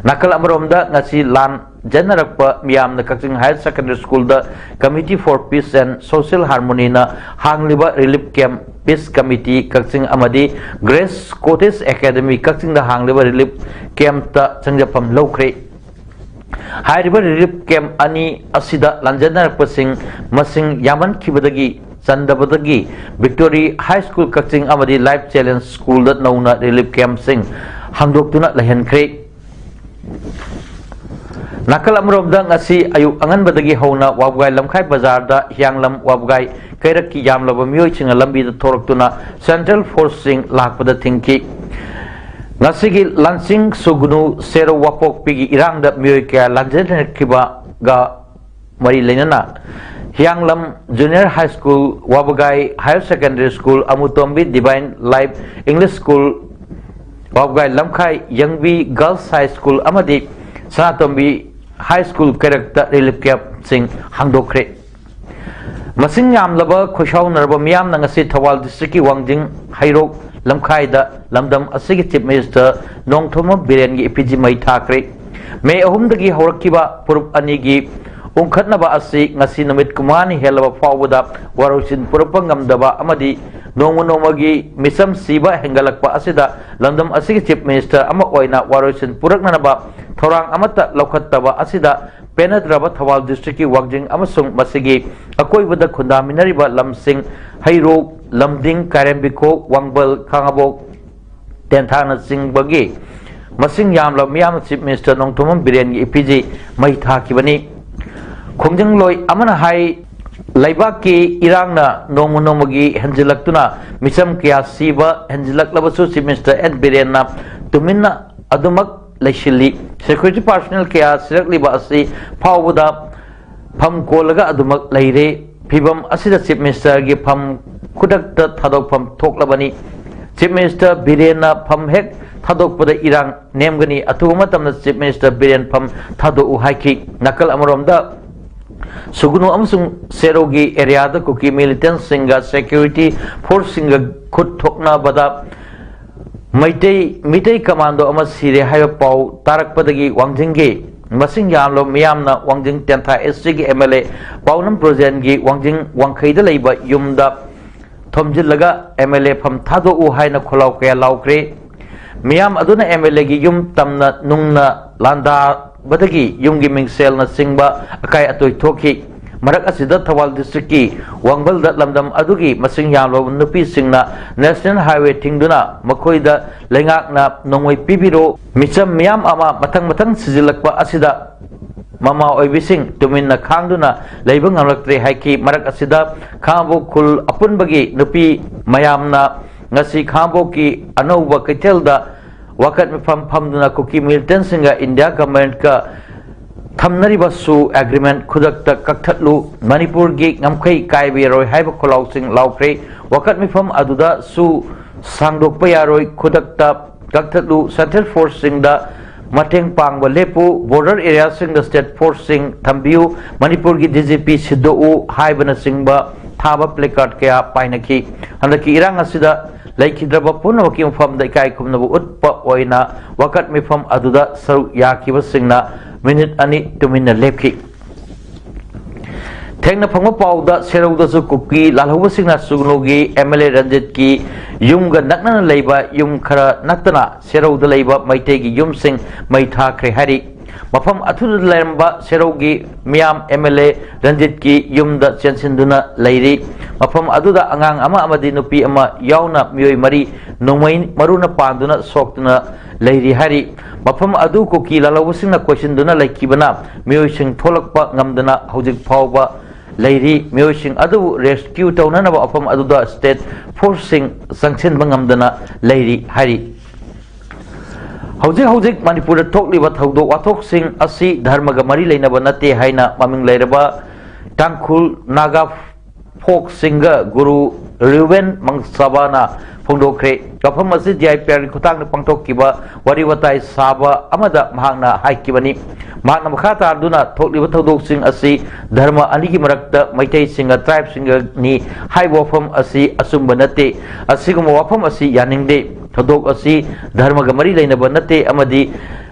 ꯅꯥꯀꯜ ꯑꯃꯔꯣꯝꯗ ꯉꯁꯤ ꯂꯥꯟ ꯖꯟꯅꯔꯛꯄ ꯃꯤꯌꯥꯝꯅ ꯀꯛꯆꯤꯡ ꯍꯥꯌꯔ ꯁꯦꯀꯦꯟꯗꯔꯤ ꯁ꯭ꯀꯨꯜꯗ Committee for Peace and Social Harmony ꯅ ꯍꯥꯡꯂꯤꯕ ꯔꯤꯂꯤꯐ ꯀꯦꯝꯞ, ꯄꯤꯁ ꯀꯃꯤꯇꯤ ꯀꯛꯆꯤꯡ ꯑꯃꯗꯤ ꯒ꯭ꯔꯦꯁ ꯀꯣꯇꯦꯖ ꯑꯦꯀꯥꯗꯃꯤ ꯀꯛꯆꯤꯡꯗ ꯍꯥꯡꯂꯤꯕ ꯔꯤꯂꯤꯐ ꯀꯦꯝꯞꯇ ꯆꯪꯖꯐꯝ ꯂꯧꯈ꯭ꯔꯦ꯫ ꯍꯥꯏꯔꯤꯕ ꯔꯤꯂꯤꯐ ꯀꯦꯝꯞ ꯑꯅꯤ ꯑꯁꯤꯗ ꯂꯥꯟꯖꯟꯅꯔꯛꯄꯁꯤꯡ ꯃꯁꯤꯡ ꯌꯥꯝꯃꯟꯈꯤꯕꯗꯒꯤ ꯆꯟꯗꯕꯗꯒꯤ ꯕꯤꯛꯇꯣꯔꯤ ꯍꯥꯏ ꯁ꯭ꯀꯨꯜ ꯀꯛꯆꯤꯡ ꯑꯃꯗꯤ ꯂꯥꯏꯐ ꯆꯦꯂꯦꯟꯖ ꯁ꯭ꯀꯨꯜꯗ ꯅꯧꯅ ꯔꯤꯂꯤꯐ ꯀꯦꯝꯞꯁꯤꯡ ꯍꯥꯡꯗꯣꯛꯇꯨꯅ ꯂꯩꯍꯟꯈ꯭ꯔꯦ꯫ ꯅꯥꯀꯜ ꯑꯃꯔꯣꯝꯗ ꯉꯁꯤ ꯑꯌꯨꯛ ꯑꯉꯟꯕꯗꯒꯤ ꯍꯧꯅ ꯋꯥꯕꯒꯥꯏ ꯂꯝꯈꯥꯏ ꯕꯖꯥꯔꯗ ꯍꯤꯌꯥꯡꯂꯝ ꯋꯥꯕꯒꯥꯏ ꯀꯩꯔꯛꯀꯤ ꯌꯥꯝꯂꯕ ꯃꯤꯑꯣꯏꯁꯤꯡꯅ ꯂꯝꯕꯤꯗ ꯊꯣꯔꯛꯇꯨꯅ ꯁꯦꯟꯇ꯭ꯔꯦꯜ ꯐꯣꯔꯁꯁꯤꯡ ꯂꯥꯛꯄꯗ ꯊꯤꯡꯈꯤ꯫ ꯉꯁꯤꯒꯤ ꯂꯥꯟꯁꯤꯡ ꯁꯨꯒꯅꯨ ꯁꯦꯔꯧ ꯋꯥꯄꯣꯛꯄꯤꯒꯤ ꯏꯔꯥꯡꯗ ꯃꯤꯑꯣꯏ ꯀꯌꯥ ꯂꯥꯟꯖꯦꯟꯅꯈꯤꯕꯒ ꯃꯔꯤ ꯂꯩꯅꯅ Hiyanglam junior high school, Wabgai higher secondary school, Amutombi divine life English school, Wabgai ꯂꯝꯈꯥꯏ ꯌꯪꯕꯤ ꯒꯔꯜꯁ ꯍꯥꯏ ꯁ꯭ꯀꯨꯜ ꯑꯃꯗꯤ ꯁꯅꯥꯇꯣꯝꯕꯤ ꯍꯥꯏ ꯁ꯭ꯀꯨꯜ ꯀꯩꯔꯛꯇ ꯔꯤꯂꯤꯐ ꯀꯦꯝꯞꯁꯤꯡ ꯍꯥꯡꯗꯣꯛꯈ꯭ꯔꯦ꯫ ꯃꯁꯤꯡ ꯌꯥꯝꯂꯕ ꯈꯣꯏꯁꯥꯎꯅꯔꯕ ꯃꯤꯌꯥꯝꯅ ꯉꯁꯤ ꯊꯧꯕꯥꯜ ꯗꯤꯁꯇ꯭ꯔꯤꯛꯀꯤ ꯋꯥꯡꯖꯤꯡ ꯍꯩꯔꯣꯛ ꯂꯝꯈꯥꯏꯗ ꯂꯝꯗꯝ ꯑꯁꯤꯒꯤ ꯆꯤꯐ ꯃꯤꯅꯤꯁꯇꯔ ꯅꯣꯡꯊꯣꯝꯕꯝ ꯕꯤꯔꯦꯟꯒꯤ ꯏꯐꯤꯖꯤ ꯃꯩ ꯊꯥꯈ꯭ꯔꯦ꯫ ꯃꯦ ꯑꯍꯨꯝꯗꯒꯤ ꯍꯧꯔꯛꯈꯤꯕ ꯐꯨꯔꯨꯞ ꯑꯅꯤꯒꯤ ꯎꯪꯈꯠꯅꯕ ꯑꯁꯤ ꯉꯁꯤ ꯅꯨꯃꯤꯠ ꯀꯨꯟꯃꯉꯥꯅꯤ ꯍꯦꯜꯂꯕ ꯐꯥꯎꯕꯗ ꯋꯥꯔꯣꯏꯁꯤꯟ ꯄꯨꯔꯛꯄ ꯉꯝꯗꯕ ꯑꯃꯗꯤ ꯅꯣꯡꯃ ꯅꯣꯡꯃꯒꯤ ꯃꯤꯆꯝ ꯁꯤꯕ ꯍꯦꯟꯒꯠꯂꯛꯄ ꯑꯁꯤꯗ ꯂꯝꯗꯝ ꯑꯁꯤꯒꯤ Chief Minister ꯑꯃ ꯑꯣꯏꯅ ꯋꯥꯔꯣꯏꯁꯤꯟ ꯄꯨꯔꯛꯅꯅꯕ ꯊꯧꯔꯥꯡ ꯑꯃꯠꯇ ꯂꯧꯈꯠꯇꯕ ꯑꯁꯤꯗ ꯄꯦꯟꯅꯗ꯭ꯔꯕ ꯊꯧꯕꯥꯜ district ꯀꯤ ꯋꯥꯡꯖꯤꯡ ꯑꯃꯁꯨꯡ ꯃꯁꯤꯒꯤ ꯑꯀꯣꯏꯕꯗ ꯈꯨꯟꯗꯥꯃꯤꯟꯅꯔꯤꯕ ꯂꯝꯁꯤꯡ ꯍꯩꯔꯣꯛ, ꯂꯝꯗꯤꯡ, ꯀꯥꯏꯔꯦꯝꯕꯤꯈꯣꯛ, ꯋꯥꯡꯕꯜ, ꯈꯥꯉꯕꯣꯛ, ꯇꯦꯟꯊꯥꯅꯆꯤꯡꯕꯒꯤ ꯃꯁꯤꯡ ꯌꯥꯝꯂꯕ ꯃꯤꯌꯥꯝꯅ Chief Minister ꯅꯣꯡꯊꯣꯝꯕꯝ ꯕꯤꯔꯦꯟꯒꯤ ꯏꯐꯤꯖꯤ ꯃꯩ ꯊꯥꯈꯤꯕꯅꯤ꯫ ꯈꯣꯡꯖꯪꯂꯣꯏ ꯑꯃꯅ ꯍꯥꯏ, ꯂꯩꯕꯥꯛꯀꯤ ꯏꯔꯥꯡꯅ ꯅꯣꯡꯃ ꯅꯣꯡꯃꯒꯤ ꯍꯦꯟꯖꯤꯜꯂꯛꯇꯨꯅ ꯃꯤꯆꯝ ꯀꯌꯥ ꯁꯤꯕ ꯍꯦꯟꯖꯤꯜꯂꯛꯂꯕꯁꯨ Chief Minister ꯑꯦꯟ ꯕꯤꯔꯦꯟꯅ ꯇꯨꯃꯤꯟꯅ ꯑꯗꯨꯃꯛ ꯂꯩꯁꯤꯜꯂꯤ꯫ Security personnel ꯀꯌꯥ ꯁꯤꯔꯛꯂꯤꯕ ꯑꯁꯤ ꯐꯥꯎꯕꯗ ꯐꯝ ꯀꯣꯜꯂꯒ ꯑꯗꯨꯃꯛ ꯂꯩꯔꯦ꯫ ꯐꯤꯚꯝ ꯑꯁꯤꯗ Chief Minister ꯒꯤ ꯐꯝ ꯈꯨꯗꯛꯇ ꯊꯥꯗꯣꯛꯐꯝ ꯊꯣꯛꯂꯕꯅꯤ꯫ Chief Minister ꯕꯤꯔꯦꯟꯅ ꯐꯝ ꯍꯦꯛ ꯊꯥꯗꯣꯛꯄꯗ ꯏꯔꯥꯡ ꯅꯦꯝꯒꯅꯤ, ꯑꯊꯨꯕ ꯃꯇꯝꯗ Chief Minister ꯕꯤꯔꯦꯟ ꯐꯝ ꯊꯥꯗꯣꯛꯎ ꯍꯥꯏꯈꯤ꯫ ꯅꯥꯀꯜ ꯑꯃꯔꯣꯝꯗ ꯁꯨꯒꯨꯅꯨ ꯑꯃꯁꯨꯡ ꯁꯦꯔꯧꯒꯤ area ꯗ ꯀꯨꯀꯤ militant ꯁꯤꯡꯒ security force ꯁꯤꯡꯒ ꯈꯨꯠ ꯊꯣꯛꯅꯕꯗ ꯃꯩꯇꯩ, ꯃꯤꯇꯩ commando ꯑꯃ ꯁꯤꯔꯦ ꯍꯥꯏꯕ ꯄꯥꯎ ꯇꯥꯔꯛꯄꯗꯒꯤ ꯋꯥꯡꯖꯤꯡꯒꯤ ꯃꯁꯤꯡ ꯌꯥꯝꯂꯕ ꯃꯤꯌꯥꯝꯅ ꯋꯥꯡꯖꯤꯡ ꯇꯦꯟꯊꯥ S C ꯒꯤ M L A ꯄꯥꯎꯅꯝ ꯕ꯭ꯔꯣꯖꯦꯟꯒꯤ ꯋꯥꯡꯖꯤꯡ ꯋꯥꯡꯈꯩꯗ ꯂꯩꯕ ꯌꯨꯝꯗ ꯊꯣꯝꯖꯤꯜꯂꯒ M L A ꯐꯝ ꯊꯥꯗꯣꯛꯎ ꯍꯥꯏꯅ ꯈꯣꯜꯂꯥꯎ ꯀꯌꯥ ꯂꯥꯎꯈ꯭ꯔꯦ꯫ ꯃꯤꯌꯥꯝ ꯑꯗꯨꯅ M L A ꯒꯤ ꯌꯨꯝ ꯇꯝꯅ ꯅꯨꯡꯅ ꯂꯥꯟꯗꯥꯕꯗꯒꯤ ꯌꯨꯝꯒꯤ ꯃꯤꯡꯁꯦꯜꯅ ꯆꯤꯡꯕ ꯑꯀꯥꯏ ꯑꯇꯣꯏ ꯊꯣꯛꯈꯤ꯫ ꯃꯔꯛ ꯑꯁꯤꯗ ꯊꯧꯕꯥꯜ district ꯀꯤ ꯋꯥꯡꯕꯜꯗ ꯂꯝꯗꯝ ꯑꯗꯨꯒꯤ ꯃꯁꯤꯡ ꯌꯥꯝꯂꯕ ꯅꯨꯄꯤꯁꯤꯡꯅ National Highway ꯊꯤꯡꯗꯨꯅ ꯃꯈꯣꯏꯗ ꯂꯩꯉꯥꯛꯅ ꯅꯣꯡꯃꯩ ꯄꯤꯕꯤꯔꯣ, ꯃꯤꯆꯝ ꯃꯤꯌꯥꯝ ꯑꯃ ꯃꯊꯪ ꯃꯊꯪ ꯁꯤꯖꯤꯜꯂꯛꯄ ꯑꯁꯤꯗ ꯃꯃꯥ ꯑꯣꯏꯕꯤꯁꯤꯡ ꯇꯨꯃꯤꯟꯅ ꯈꯥꯡꯗꯨꯅ ꯂꯩꯕ ꯉꯝꯂꯛꯇ꯭ꯔꯦ ꯍꯥꯏꯈꯤ꯫ ꯃꯔꯛ ꯑꯁꯤꯗ ꯈꯥꯉꯕꯣꯛ ꯈꯨꯜ ꯑꯄꯨꯟꯕꯒꯤ ꯅꯨꯄꯤ ꯃꯌꯥꯝꯅ ꯉꯁꯤ ꯈꯥꯉꯕꯣꯛꯀꯤ ꯑꯅꯧꯕ ꯀꯩꯊꯦꯜꯗ ꯋꯥꯀꯠ ꯃꯤꯐꯝ ꯐꯝꯗꯨꯅ ꯀꯨꯀꯤ militant ꯁꯤꯡꯒ India government ꯀ ꯊꯝꯅꯔꯤꯕ ꯁꯨ agreement ꯈꯨꯗꯛꯇ ꯀꯛꯊꯠꯂꯨ, ꯃꯅꯤꯄꯨꯔꯒꯤ ꯉꯝꯈꯩ ꯀꯥꯏꯕ ꯌꯥꯔꯣꯏ ꯍꯥꯏꯕ ꯈꯣꯜꯂꯥꯎꯁꯤꯡ ꯂꯥꯎꯈ꯭ꯔꯦ꯫ ꯋꯥꯀꯠ ꯃꯤꯐꯝ ꯑꯗꯨꯗ ꯁꯨ ꯁꯥꯡꯗꯣꯛꯄ ꯌꯥꯔꯣꯏ, ꯈꯨꯗꯛꯇ ꯀꯛꯊꯠꯂꯨ, central force ꯁꯤꯡꯗ ꯃꯇꯦꯡ ꯄꯥꯡꯕ ꯂꯦꯞꯄꯨ, border area ꯁꯤꯡꯗ state force ꯁꯤꯡ ꯊꯝꯕꯤꯌꯨ, ꯃꯅꯤꯄꯨꯔꯒꯤ D G P ꯁꯤꯟꯗꯣꯛꯎ ꯍꯥꯏꯕꯅꯆꯤꯡꯕ ꯊꯥꯕ placard ꯀꯌꯥ ꯄꯥꯏꯅꯈꯤ꯫ ꯍꯟꯗꯛꯀꯤ ꯏꯔꯥꯡ ꯑꯁꯤꯗ ꯂꯩꯈꯤꯗ꯭ꯔꯕ ꯄꯨꯝꯅꯃꯛꯀꯤ ꯃꯐꯝꯗ ꯏꯀꯥꯏ ꯈꯨꯝꯅꯕ ꯎꯠꯄ ꯑꯣꯏꯅ ꯋꯥꯀꯠ ꯃꯤꯐꯝ ꯑꯗꯨꯗ ꯁꯔꯨꯛ ꯌꯥꯈꯤꯕꯁꯤꯡꯅ minute ꯑꯅꯤ ꯇꯨꯃꯤꯟꯅ ꯂꯦꯞꯈꯤ꯫ ꯊꯦꯡꯅ ꯐꯪꯕ ꯄꯥꯎꯗ ꯁꯦꯔꯧꯗꯁꯨ ꯀꯨꯀꯤ ꯂꯥꯜꯍꯧꯕꯁꯤꯡꯅ ꯁꯨꯒꯅꯨꯒꯤ ꯑꯦꯝ ꯑꯦꯜ ꯑꯦ ꯔꯟꯖꯤꯠꯀꯤ ꯌꯨꯝꯒ ꯅꯛꯅꯅ ꯂꯩꯕ ꯌꯨꯝ ꯈꯔ ꯅꯠꯇꯅ ꯁꯦꯔꯧꯗ ꯂꯩꯕ ꯃꯩꯇꯩꯒꯤ ꯌꯨꯝꯁꯤꯡ ꯃꯩ ꯊꯥꯈ꯭ꯔꯦ ꯍꯥꯏꯔꯤ꯫ ꯃꯐꯝ ꯑꯗꯨꯗ ꯂꯩꯔꯝꯕ ꯁꯦꯔꯧꯒꯤ ꯃꯤꯌꯥꯝ ꯑꯦꯝ ꯑꯦꯜ ꯑꯦ ꯔꯟꯖꯤꯠꯀꯤ ꯌꯨꯝꯗ ꯆꯦꯟꯁꯤꯟꯗꯨꯅ ꯂꯩꯔꯤ꯫ ꯃꯐꯝ ꯑꯗꯨꯗ ꯑꯉꯥꯡ ꯑꯃ ꯑꯃꯗꯤ ꯅꯨꯄꯤ ꯑꯃ ꯌꯥꯎꯅ ꯃꯤꯑꯣꯏ ꯃꯔꯤ ꯅꯣꯡꯃꯩ ꯃꯔꯨꯅ ꯄꯥꯟꯗꯨꯅ ꯁꯣꯛꯇꯨꯅ ꯂꯩꯔꯤ ꯍꯥꯏꯔꯤ꯫ ꯃꯐꯝ ꯑꯗꯨ ꯀꯨꯀꯤ ꯂꯥꯜꯍꯧꯕꯁꯤꯡꯅ ꯀꯣꯏꯁꯤꯟꯗꯨꯅ ꯂꯩꯈꯤꯕꯅ ꯃꯤꯑꯣꯏꯁꯤꯡ ꯊꯣꯛꯂꯛꯄ ꯉꯝꯗꯅ ꯍꯧꯖꯤꯛ ꯐꯥꯎꯕ ꯂꯩꯔꯤ꯫ ꯃꯤꯑꯣꯏꯁꯤꯡ ꯑꯗꯨꯕꯨ ꯔꯦꯁꯀ꯭ꯌꯨ ꯇꯧꯅꯅꯕ ꯃꯐꯝ ꯑꯗꯨꯗ ꯁ꯭ꯇꯦꯠ ꯐꯣꯔꯁꯁꯤꯡ ꯆꯪꯁꯤꯟꯕ ꯉꯝꯗꯅ ꯂꯩꯔꯤ ꯍꯥꯏꯔꯤ꯫ ꯍꯧꯖꯤꯛ ꯍꯧꯖꯤꯛ ꯃꯅꯤꯄꯨꯔꯗ ꯊꯣꯛꯂꯤꯕ ꯊꯧꯗꯣꯛ ꯋꯥꯊꯣꯛꯁꯤꯡ ꯑꯁꯤ ꯙꯔꯃꯒ ꯃꯔꯤ ꯂꯩꯅꯕ ꯅꯠꯇꯦ ꯍꯥꯏꯅ ꯃꯃꯤꯡ ꯂꯩꯔꯕ ꯇꯥꯡꯈꯨꯜ ꯅꯥꯒꯥ ꯐꯣꯛ ꯁꯤꯡꯒꯔ ꯒꯨꯔꯨ ꯔꯤꯋꯦꯟ ꯃꯪꯁꯥꯕꯥꯅ ꯐꯣꯡꯗꯣꯛꯈ꯭ꯔꯦ꯫ ꯋꯥꯐꯝ ꯑꯁꯤ ꯗꯤ ꯑꯥꯏ ꯄꯤ ꯑꯥꯔꯒꯤ ꯈꯨꯠꯊꯥꯡꯗ ꯄꯥꯡꯊꯣꯛꯈꯤꯕ ꯋꯥꯔꯤ ꯋꯥꯇꯥꯏ ꯁꯥꯕ ꯑꯃꯗ ꯃꯍꯥꯛꯅ ꯍꯥꯏꯈꯤꯕꯅꯤ꯫ ꯃꯍꯥꯛꯅ ꯃꯈꯥ ꯇꯥꯗꯨꯅ ꯊꯣꯛꯂꯤꯕ ꯊꯧꯗꯣꯛꯁꯤꯡ ꯑꯁꯤ ꯙꯔꯃ ꯑꯅꯤꯒꯤ ꯃꯔꯛꯇ ꯃꯩꯇꯩꯁꯤꯡꯒ ꯇ꯭ꯔꯥꯏꯕꯁꯤꯡꯒꯅꯤ ꯍꯥꯏꯕ ꯋꯥꯐꯝ ꯑꯁꯤ ꯑꯆꯨꯝꯕ ꯅꯠꯇꯦ꯫ ꯑꯁꯤꯒꯨꯝꯕ ꯋꯥꯐꯝ ꯑꯁꯤ ꯌꯥꯅꯤꯡꯗꯦ꯫ ꯊꯧꯗꯣꯛ ꯑꯁꯤ ꯙꯔꯃꯒ ꯃꯔꯤ ꯂꯩꯅꯕ ꯅꯠꯇꯦ ꯑꯃꯗꯤ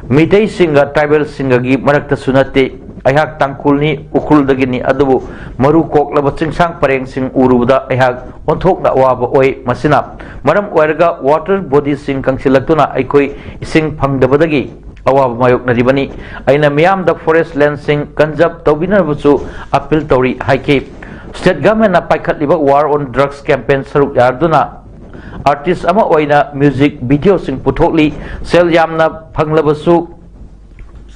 ꯃꯤꯇꯩꯁꯤꯡꯒ ꯇ꯭ꯔꯥꯏꯕꯦꯜꯁꯤꯡꯒꯒꯤ ꯃꯔꯛꯇꯁꯨ ꯅꯠꯇꯦ꯫ ꯑꯩꯍꯥꯛ ꯇꯥꯡꯈꯨꯜꯅꯤ, ꯎꯈ꯭ꯔꯨꯜꯗꯒꯤꯅꯤ, ꯑꯗꯨꯕꯨ ꯃꯔꯨ ꯀꯣꯛꯂꯕ ꯆꯤꯡꯁꯥꯡ ꯄꯔꯦꯡꯁꯤꯡ ꯎꯔꯨꯕꯗ ꯑꯩꯍꯥꯛ ꯑꯣꯟꯊꯣꯛꯅ ꯑꯋꯥꯕ ꯑꯣꯏ꯫ ꯃꯁꯤꯅ ꯃꯔꯝ ꯑꯣꯏꯔꯒ ꯋꯥꯇꯔ ꯕꯣꯗꯤꯁꯤꯡ ꯀꯪꯁꯤꯜꯂꯛꯇꯨꯅ ꯑꯩꯈꯣꯏ ꯏꯁꯤꯡ ꯐꯪꯗꯕꯗꯒꯤ ꯑꯋꯥꯕ ꯃꯥꯌꯣꯛꯅꯔꯤꯕꯅꯤ꯫ ꯑꯩꯅ ꯃꯤꯌꯥꯝꯗ ꯐꯣꯔꯦꯁ ꯂꯦꯟꯁꯤꯡ ꯀꯟꯖꯔꯕ ꯇꯧꯕꯤꯅꯕꯁꯨ ꯑꯄꯤꯜ ꯇꯧꯔꯤ ꯍꯥꯏꯈꯤ꯫ ꯁ꯭ꯇꯦꯠ ꯒꯚꯔꯟꯃꯦꯟꯠꯅ ꯄꯥꯏꯈꯠꯂꯤꯕ ꯋꯥꯔ ꯑꯣꯟ ꯗ꯭ꯔꯒꯁ ꯀꯦꯝꯄꯦꯟ ꯁꯔꯨꯛ ꯌꯥꯗꯨꯅ ꯑꯥꯔꯇꯤꯁ ꯑꯃ ꯑꯣꯏꯅ ꯃ꯭ꯌꯨꯖꯤꯛ ꯚꯤꯗꯤꯑꯣꯁꯤꯡ ꯄꯨꯊꯣꯛꯂꯤ꯫ ꯁꯦꯜ ꯌꯥꯝꯅ ꯐꯪꯂꯕꯁꯨ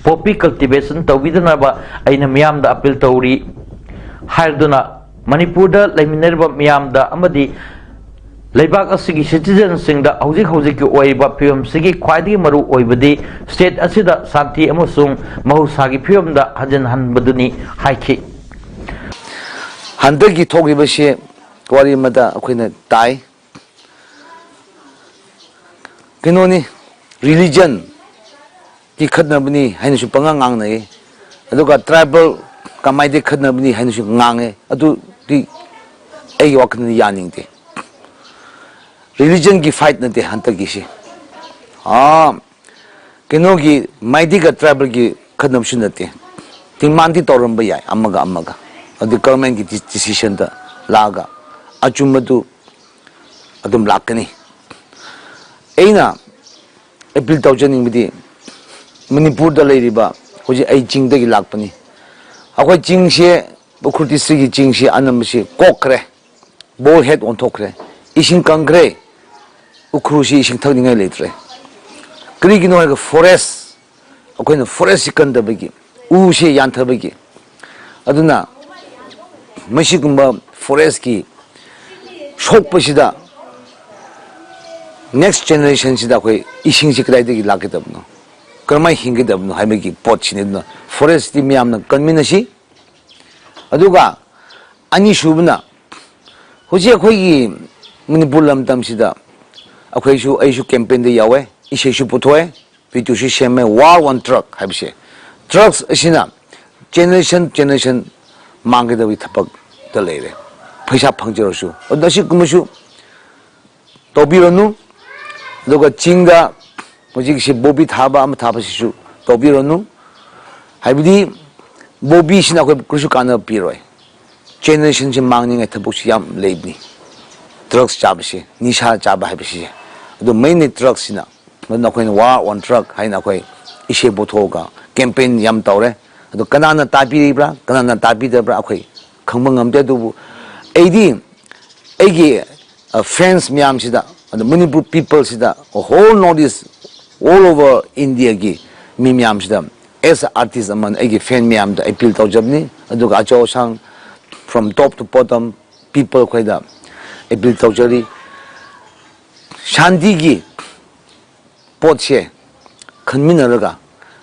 ꯄꯣꯄꯤ ꯀꯜꯇꯤꯚꯦꯁꯟ ꯇꯧꯕꯤꯗꯅꯕ ꯑꯩꯅ ꯃꯤꯌꯥꯝꯗ ꯑꯄꯤꯜ ꯇꯧꯔꯤ ꯍꯥꯏꯗꯨꯅ ꯃꯅꯤꯄꯨꯔꯗ ꯂꯩꯃꯤꯟꯅꯔꯤꯕ ꯃꯤꯌꯥꯝꯗ ꯑꯃꯗꯤ ꯂꯩꯕꯥꯛ ꯑꯁꯤꯒꯤ ꯁꯤꯇꯤꯖꯟꯁꯤꯡꯗ ꯍꯧꯖꯤꯛ ꯍꯧꯖꯤꯛꯀꯤ ꯑꯣꯏꯔꯤꯕ ꯐꯤꯕꯝꯁꯤꯒꯤ ꯈ꯭ꯋꯥꯏꯗꯒꯤ ꯃꯔꯨ ꯑꯣꯏꯕꯗꯤ ꯁ꯭ꯇꯦꯠ ꯑꯁꯤꯗ ꯁꯥꯟꯇꯤ ꯑꯃꯁꯨꯡ ꯃꯍꯧꯁꯥꯒꯤ ꯐꯤꯕꯝꯗ ꯍꯟꯖꯤꯟꯍꯟꯕꯗꯨꯅꯤ ꯍꯥꯏꯈꯤ꯫ ꯍꯟꯗꯛꯀꯤ ꯊꯣꯛꯂꯤꯕꯁꯤ ꯋꯥꯔꯤ ꯑꯃꯗ ꯑꯩꯈꯣꯏꯅ ꯇꯥꯏ, ꯀꯩꯅꯣꯅꯤ, ꯔꯤꯂꯤꯖꯟ ꯀꯤ ꯈꯠꯅꯕꯅꯤ ꯍꯥꯏꯅꯁꯨ ꯄꯉꯥꯡ ꯉꯥꯡꯅꯩ, ꯑꯗꯨꯒ ꯇ꯭ꯔꯥꯏꯕꯦꯜ ꯀꯃꯥꯏꯗꯤ ꯈꯠꯅꯕꯅꯤ ꯍꯥꯏꯅꯁꯨ ꯉꯥꯡꯉꯦ꯫ ꯑꯗꯨꯗꯤ ꯑꯩꯒꯤ ꯋꯥꯈꯜꯗꯗꯤ ꯌꯥꯅꯤꯡꯗꯦ꯫ ꯔꯤꯂꯤꯖꯟꯒꯤ ꯐꯥꯏꯠ ꯅꯠꯇꯦ ꯍꯟꯗꯛꯀꯤꯁꯤ꯫ ꯑꯥ, ꯀꯩꯅꯣꯒꯤ ꯃꯥꯏꯗꯤꯒ ꯇ꯭ꯔꯥꯏꯕꯦꯜꯒꯤ ꯈꯠꯅꯕꯁꯨ ꯅꯠꯇꯦ꯫ ꯗꯤꯃꯥꯟꯗꯤ ꯇꯧꯔꯝꯕ ꯌꯥꯏ ꯑꯃꯒ ꯑꯃꯒ, ꯑꯗꯨ ꯒꯚꯔꯟꯃꯦꯟꯒꯤ ꯗꯤ-, ꯗꯤꯁꯤꯖꯟꯗ ꯂꯥꯛꯑꯒ ꯑꯆꯨꯝꯕꯗꯨ ꯑꯗꯨꯝ ꯂꯥꯛꯀꯅꯤ꯫ ꯑꯩꯅ ꯑꯦꯄꯤꯜ ꯇꯧꯖꯅꯤꯡꯕꯗꯤ ꯃꯅꯤꯄꯨꯔꯗ ꯂꯩꯔꯤꯕ, ꯍꯧꯖꯤꯛ ꯑꯩ ꯆꯤꯡꯗꯒꯤ ꯂꯥꯛꯄꯅꯤ, ꯑꯩꯈꯣꯏ ꯆꯤꯡꯁꯦ, ꯎꯈ꯭ꯔꯨꯜ ꯗꯤꯁꯇ꯭ꯔꯤꯛꯀꯤ ꯆꯤꯡꯁꯦ ꯑꯅꯝꯕꯁꯤ ꯀꯣꯛꯈ꯭ꯔꯦ, ꯕꯣꯜ ꯍꯦꯗ ꯑꯣꯟꯊꯣꯛꯈ꯭ꯔꯦ, ꯏꯁꯤꯡ ꯀꯪꯈ꯭ꯔꯦ, ꯎꯈ꯭ꯔꯨꯜꯁꯤ ꯏꯁꯤꯡ ꯊꯛꯅꯤꯡꯉꯥꯏ ꯂꯩꯇ꯭ꯔꯦ꯫ ꯀꯔꯤꯒꯤꯅꯣ ꯍꯥꯏꯔꯒ ꯐꯣꯔꯦꯁ, ꯑꯩꯈꯣꯏꯅ ꯐꯣꯔꯦꯁꯁꯤ ꯀꯟꯗꯕꯒꯤ, ꯎꯁꯦ ꯌꯥꯟꯊꯕꯒꯤ꯫ ꯑꯗꯨꯅ ꯃꯁꯤꯒꯨꯝꯕ ꯐꯣꯔꯦꯁꯀꯤ ꯁꯣꯛꯄꯁꯤꯗ next generationꯁꯤꯗ ꯑꯩꯈꯣꯏ ꯏꯁꯤꯡꯁꯤ ꯀꯗꯥꯏꯗꯒꯤ ꯂꯥꯛꯀꯗꯕꯅꯣ, ꯀꯔꯝꯍꯥꯏꯅ ꯍꯤꯡꯒꯗꯕꯅꯣ ꯍꯥꯏꯕꯒꯤ ꯄꯣꯠꯁꯤꯅꯤ꯫ ꯑꯗꯨꯅ ꯐꯣꯔꯦꯁꯇꯤ ꯃꯤꯌꯥꯝꯅ ꯀꯟꯃꯤꯟꯅꯁꯤ꯫ ꯑꯗꯨꯒ ꯑꯅꯤꯁꯨꯕꯅ, ꯍꯧꯖꯤꯛ ꯑꯩꯈꯣꯏꯒꯤ ꯃꯅꯤꯄꯨꯔ ꯂꯝꯗꯝꯁꯤꯗ ꯑꯩꯈꯣꯏꯁꯨ, ꯑꯩꯁꯨ ꯀꯦꯝꯄꯦꯟꯗ ꯌꯥꯎꯋꯦ, ꯏꯁꯩꯁꯨ ꯄꯨꯊꯣꯛꯑꯦ, ꯚꯤꯗꯤꯑꯣꯁꯨ ꯁꯦꯝꯃꯦ, War on Drug ꯍꯥꯏꯕꯁꯦ꯫ ꯗ꯭ꯔꯒꯁ ꯑꯁꯤꯅ generation generation ꯃꯥꯡꯒꯗꯕꯒꯤ ꯊꯕꯛꯇ ꯂꯩꯔꯦ, ꯄꯩꯁꯥ ꯐꯪꯖꯔꯁꯨ꯫ ꯑꯗꯨꯅ ꯑꯁꯤꯒꯨꯝꯕꯁꯨ ꯇꯧꯕꯤꯔꯅꯨ꯫ ꯑꯗꯨꯒ ꯆꯤꯡꯗ ꯍꯧꯖꯤꯛꯁꯤ ꯕꯣꯕꯤ ꯊꯥꯕ ꯑꯃ ꯊꯥꯕꯁꯤꯁꯨ ꯇꯧꯕꯤꯔꯅꯨ꯫ ꯍꯥꯏꯕꯗꯤ ꯕꯣꯕꯤꯁꯤꯅ ꯑꯩꯈꯣꯏ ꯀꯔꯤꯁꯨ ꯀꯥꯟꯅꯕ ꯄꯤꯔꯣꯏ꯫ ꯖꯦꯅꯦꯔꯦꯁꯟꯁꯤ ꯃꯥꯡꯅꯤꯡꯉꯥꯏ ꯊꯕꯛꯁꯤ ꯌꯥꯝ ꯂꯩꯕꯅꯤ꯫ ꯗ꯭ꯔꯒꯁ ꯆꯥꯕꯁꯦ, ꯅꯤꯁꯥ ꯆꯥꯕ ꯍꯥꯏꯕꯁꯤꯁꯦ꯫ ꯑꯗꯨ mainly ꯗ꯭ꯔꯒꯁꯤꯅ꯫ ꯑꯗꯨꯅ ꯑꯩꯈꯣꯏꯅ War on Drug ꯍꯥꯏꯅ ꯑꯩꯈꯣꯏ ꯏꯁꯩ ꯄꯨꯊꯣꯛꯑꯒ ꯀꯦꯝꯄꯦꯟ ꯌꯥꯝ ꯇꯧꯔꯦ꯫ ꯑꯗꯨ ꯀꯅꯥꯅ ꯇꯥꯕꯤꯔꯤꯕ꯭ꯔꯥ, ꯀꯅꯥꯅ ꯇꯥꯕꯤꯗꯕ꯭ꯔꯥ ꯑꯩꯈꯣꯏ ꯈꯪꯕ ꯉꯝꯗꯦ꯫ ꯑꯗꯨꯕꯨ ꯑꯩꯗꯤ ꯑꯩꯒꯤ, ꯑ, ꯐꯦꯟꯁ ꯃꯌꯥꯝꯁꯤꯗ, ꯑꯗꯨ Manipur ꯄꯤꯄꯜꯁꯤꯗ, whole North East, all over ꯏꯟꯗꯤꯌꯥꯒꯤ ꯃꯤ ꯃꯌꯥꯝꯁꯤꯗ, as a artist ꯑꯃꯅ ꯑꯩꯒꯤ ꯐꯦꯟ ꯃꯌꯥꯝꯗ ꯑꯦꯄꯤꯜ ꯇꯧꯖꯕꯅꯤ꯫ ꯑꯗꯨꯒ ꯑꯆꯧ ꯑꯁꯥꯡ, from top to bottom, people ꯈꯣꯏꯗ ꯑꯦꯄꯤꯜ ꯇꯧꯖꯔꯤ꯫ ꯁꯥꯟꯇꯤꯒꯤ ꯄꯣꯠꯁꯦ ꯈꯟꯃꯤꯟꯅꯔꯒ,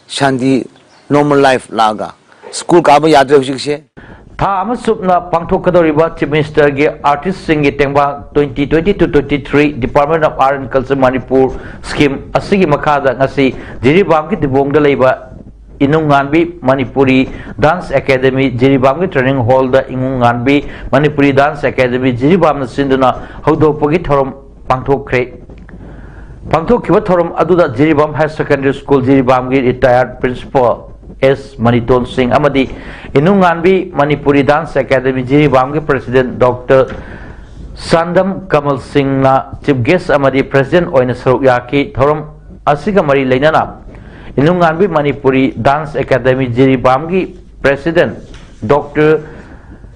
ꯁꯥꯟꯇꯤ, ꯅꯣꯔꯃꯦꯜ ꯂꯥꯏꯐ ꯂꯥꯛꯑꯒ, ꯁ꯭ꯀꯨꯜ ꯀꯥꯕ ꯌꯥꯗ꯭ꯔꯦ ꯍꯧꯖꯤꯛꯁꯦ꯫ ꯊꯥ ꯑꯃ ꯆꯨꯞꯅ ꯄꯥꯡꯊꯣꯛꯀꯗꯧꯔꯤꯕ Chief Minister ꯒꯤ Artist ꯁꯤꯡꯒꯤ ꯇꯦꯡꯕꯥꯡ twenty twenty-two twenty-three, Department of Art and Culture Manipur scheme ꯑꯁꯤꯒꯤ ꯃꯈꯥꯗ ꯉꯁꯤ ꯖꯤꯔꯤꯕꯥꯝꯒꯤ ꯗꯤꯕꯣꯡꯗ ꯂꯩꯕ ꯏꯅꯨꯡꯉꯥꯟꯕꯤ Manipuri Dance Academy ꯖꯤꯔꯤꯕꯥꯝꯒꯤ training hall ꯗ ꯏꯅꯨꯡꯉꯥꯟꯕꯤ ꯃꯅꯤꯄꯨꯔꯤ Dance Academy ꯖꯤꯔꯤꯕꯥꯝꯅ ꯁꯤꯟꯗꯨꯅ ꯍꯧꯗꯣꯛꯄꯒꯤ ꯊꯧꯔꯝ ꯄꯥꯡꯊꯣꯛꯈ꯭ꯔꯦ꯫ ꯄꯥꯡꯊꯣꯛꯈꯤꯕ ꯊꯧꯔꯝ ꯑꯗꯨꯗ Jiribam Higher Secondary School ꯖꯤꯔꯤꯕꯥꯝꯒꯤ retired principal ꯑꯦꯁ ꯃꯅꯤꯇꯣꯟ ꯁꯤꯡ ꯑꯃꯗꯤ ꯏꯅꯨꯡꯉꯥꯟꯕꯤ ꯃꯅꯤꯄꯨꯔꯤ ꯗꯥꯟꯁ ꯑꯦꯀꯥꯗꯃꯤ ꯖꯤꯔꯤꯕꯥꯝꯒꯤ ꯄ꯭ꯔꯦꯁꯤꯗꯦꯟꯠ ꯗꯣꯛꯇꯔ ꯁꯥꯟꯗꯝ ꯀꯃꯜ ꯁꯤꯡꯅ ꯆꯤꯐ ꯒꯦꯁ꯭ꯠ ꯑꯃꯗꯤ ꯄ꯭ꯔꯦꯁꯤꯗꯦꯟꯠ ꯑꯣꯏꯅ ꯁꯔꯨꯛ ꯌꯥꯈꯤ꯫ ꯊꯧꯔꯝ ꯑꯁꯤꯒ ꯃꯔꯤ ꯂꯩꯅꯅ ꯏꯅꯨꯡꯉꯥꯟꯕꯤ ꯃꯅꯤꯄꯨꯔꯤ ꯗꯥꯟꯁ ꯑꯦꯀꯥꯗꯃꯤ ꯖꯤꯔꯤꯕꯥꯝꯒꯤ ꯄ꯭ꯔꯦꯁꯤꯗꯦꯟꯠ ꯗꯣꯛꯇꯔ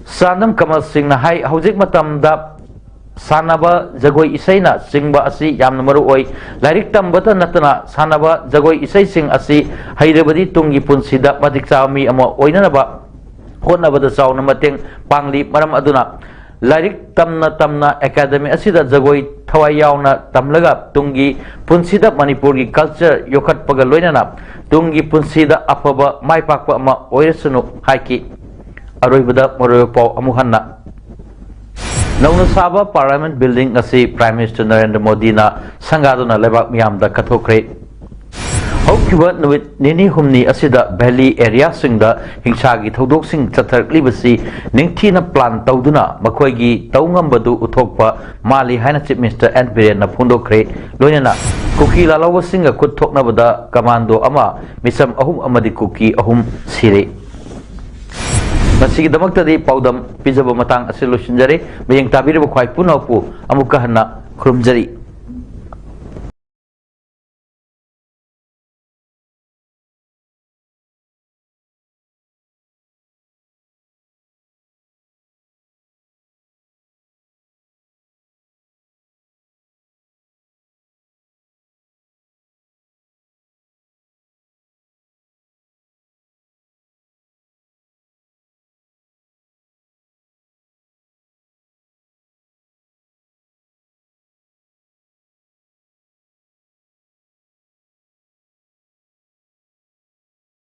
ꯁꯥꯟꯗꯝ ꯀꯃꯜ ꯁꯤꯡꯅ ꯍꯥꯏ, ꯍꯧꯖꯤꯛ ꯃꯇꯝꯗ ꯁꯥꯟꯅꯕ, ꯖꯒꯣꯏ, ꯏꯁꯩꯅ ꯆꯤꯡꯕ ꯑꯁꯤ ꯌꯥꯝꯅ ꯃꯔꯨ ꯑꯣꯏ꯫ ꯂꯥꯏꯔꯤꯛ ꯇꯝꯕꯇ ꯅꯠꯇꯅ ꯁꯥꯟꯅꯕ, ꯖꯒꯣꯏ, ꯏꯁꯩꯁꯤꯡ ꯑꯁꯤ ꯍꯩꯔꯕꯗꯤ ꯇꯨꯡꯒꯤ ꯄꯨꯟꯁꯤꯗ ꯃꯇꯤꯛ ꯆꯥꯕ ꯃꯤ ꯑꯃ ꯑꯣꯏꯅꯅꯕ ꯍꯣꯠꯅꯕꯗ ꯆꯥꯎꯅ ꯃꯇꯦꯡ ꯄꯥꯡꯂꯤ꯫ ꯃꯔꯝ ꯑꯗꯨꯅ ꯂꯥꯏꯔꯤꯛ ꯇꯝꯅ ꯇꯝꯅ ꯑꯦꯀꯥꯗꯃꯤ ꯑꯁꯤꯗ ꯖꯒꯣꯏ ꯊꯋꯥꯏ ꯌꯥꯎꯅ ꯇꯝꯂꯒ ꯇꯨꯡꯒꯤ ꯄꯨꯟꯁꯤꯗ ꯃꯅꯤꯄꯨꯔꯒꯤ ꯀꯜꯆꯔ ꯌꯣꯛꯈꯠꯄꯒ ꯂꯣꯏꯅꯅ ꯇꯨꯡꯒꯤ ꯄꯨꯟꯁꯤꯗ ꯑꯐꯕ ꯃꯥꯏ ꯄꯥꯛꯄ ꯑꯃ ꯑꯣꯏꯔꯁꯅꯨ ꯍꯥꯏꯈꯤ꯫ ꯑꯔꯣꯏꯕꯗ ꯃꯔꯨꯑꯣꯏꯕ ꯄꯥꯎ ꯑꯃꯨꯛ ꯍꯟꯅ꯫ ꯅꯧꯅ ꯁꯥꯕ ꯄꯥꯔꯂꯤꯌꯥꯃꯦꯟꯠ ꯕꯤꯜꯗꯤꯡ ꯑꯁꯤ ꯄ꯭ꯔꯥꯏꯝ ꯃꯤꯅꯤꯁꯇꯔ ꯅꯔꯦꯟꯗ꯭ꯔ ꯃꯣꯗꯤꯅ ꯁꯪꯒꯥꯗꯨꯅ ꯂꯩꯕꯥꯛ ꯃꯤꯌꯥꯝꯗ ꯀꯠꯊꯣꯛꯈ꯭ꯔꯦ꯫ ꯍꯧꯈꯤꯕ ꯅꯨꯃꯤꯠ ꯅꯤꯅꯤ ꯍꯨꯝꯅꯤ ꯑꯁꯤꯗ ꯚꯦꯂꯤ ꯑꯦꯔꯤꯌꯥꯁꯤꯡꯗ ꯍꯤꯡꯁꯥꯒꯤ ꯊꯧꯗꯣꯛꯁꯤꯡ ꯆꯠꯊꯔꯛꯂꯤꯕꯁꯤ ꯅꯤꯡꯊꯤꯅ ꯄ꯭ꯂꯥꯟ ꯇꯧꯗꯨꯅ ꯃꯈꯣꯏꯒꯤ ꯇꯧ ꯉꯝꯕꯗꯨ ꯎꯠꯊꯣꯛꯄ ꯃꯥꯜꯂꯤ ꯍꯥꯏꯅ ꯆꯤꯐ ꯃꯤꯅꯤꯁꯇꯔ ꯑꯦꯟ ꯕꯤꯔꯦꯟꯅ ꯐꯣꯡꯗꯣꯛꯈ꯭ꯔꯦ꯫ ꯂꯣꯏꯅꯅ ꯀꯨꯀꯤ ꯂꯥꯜꯍꯧꯕꯁꯤꯡꯒ ꯈꯨꯠ ꯊꯣꯛꯅꯕꯗ ꯀꯃꯥꯟꯗꯣ ꯑꯃ, ꯃꯤꯆꯝ ꯑꯍꯨꯝ ꯑꯃꯗꯤ ꯀꯨꯀꯤ ꯑꯍꯨꯝ ꯁꯤꯔꯦ꯫ ꯉꯁꯤꯒꯤꯗꯃꯛꯇꯗꯤ ꯄꯥꯎꯗꯝ ꯄꯤꯖꯕ ꯃꯇꯥꯡ ꯑꯁꯤ ꯂꯣꯏꯁꯤꯟꯖꯔꯦ꯫ ꯃꯤꯠꯌꯦꯡ ꯇꯥꯕꯤꯔꯤꯕ ꯈ꯭ꯋꯥꯏ ꯄꯨꯝꯅꯃꯛꯄꯨ ꯑꯃꯨꯛꯀ ꯍꯟꯅ ꯈꯨꯔꯨꯝꯖꯔꯤ꯫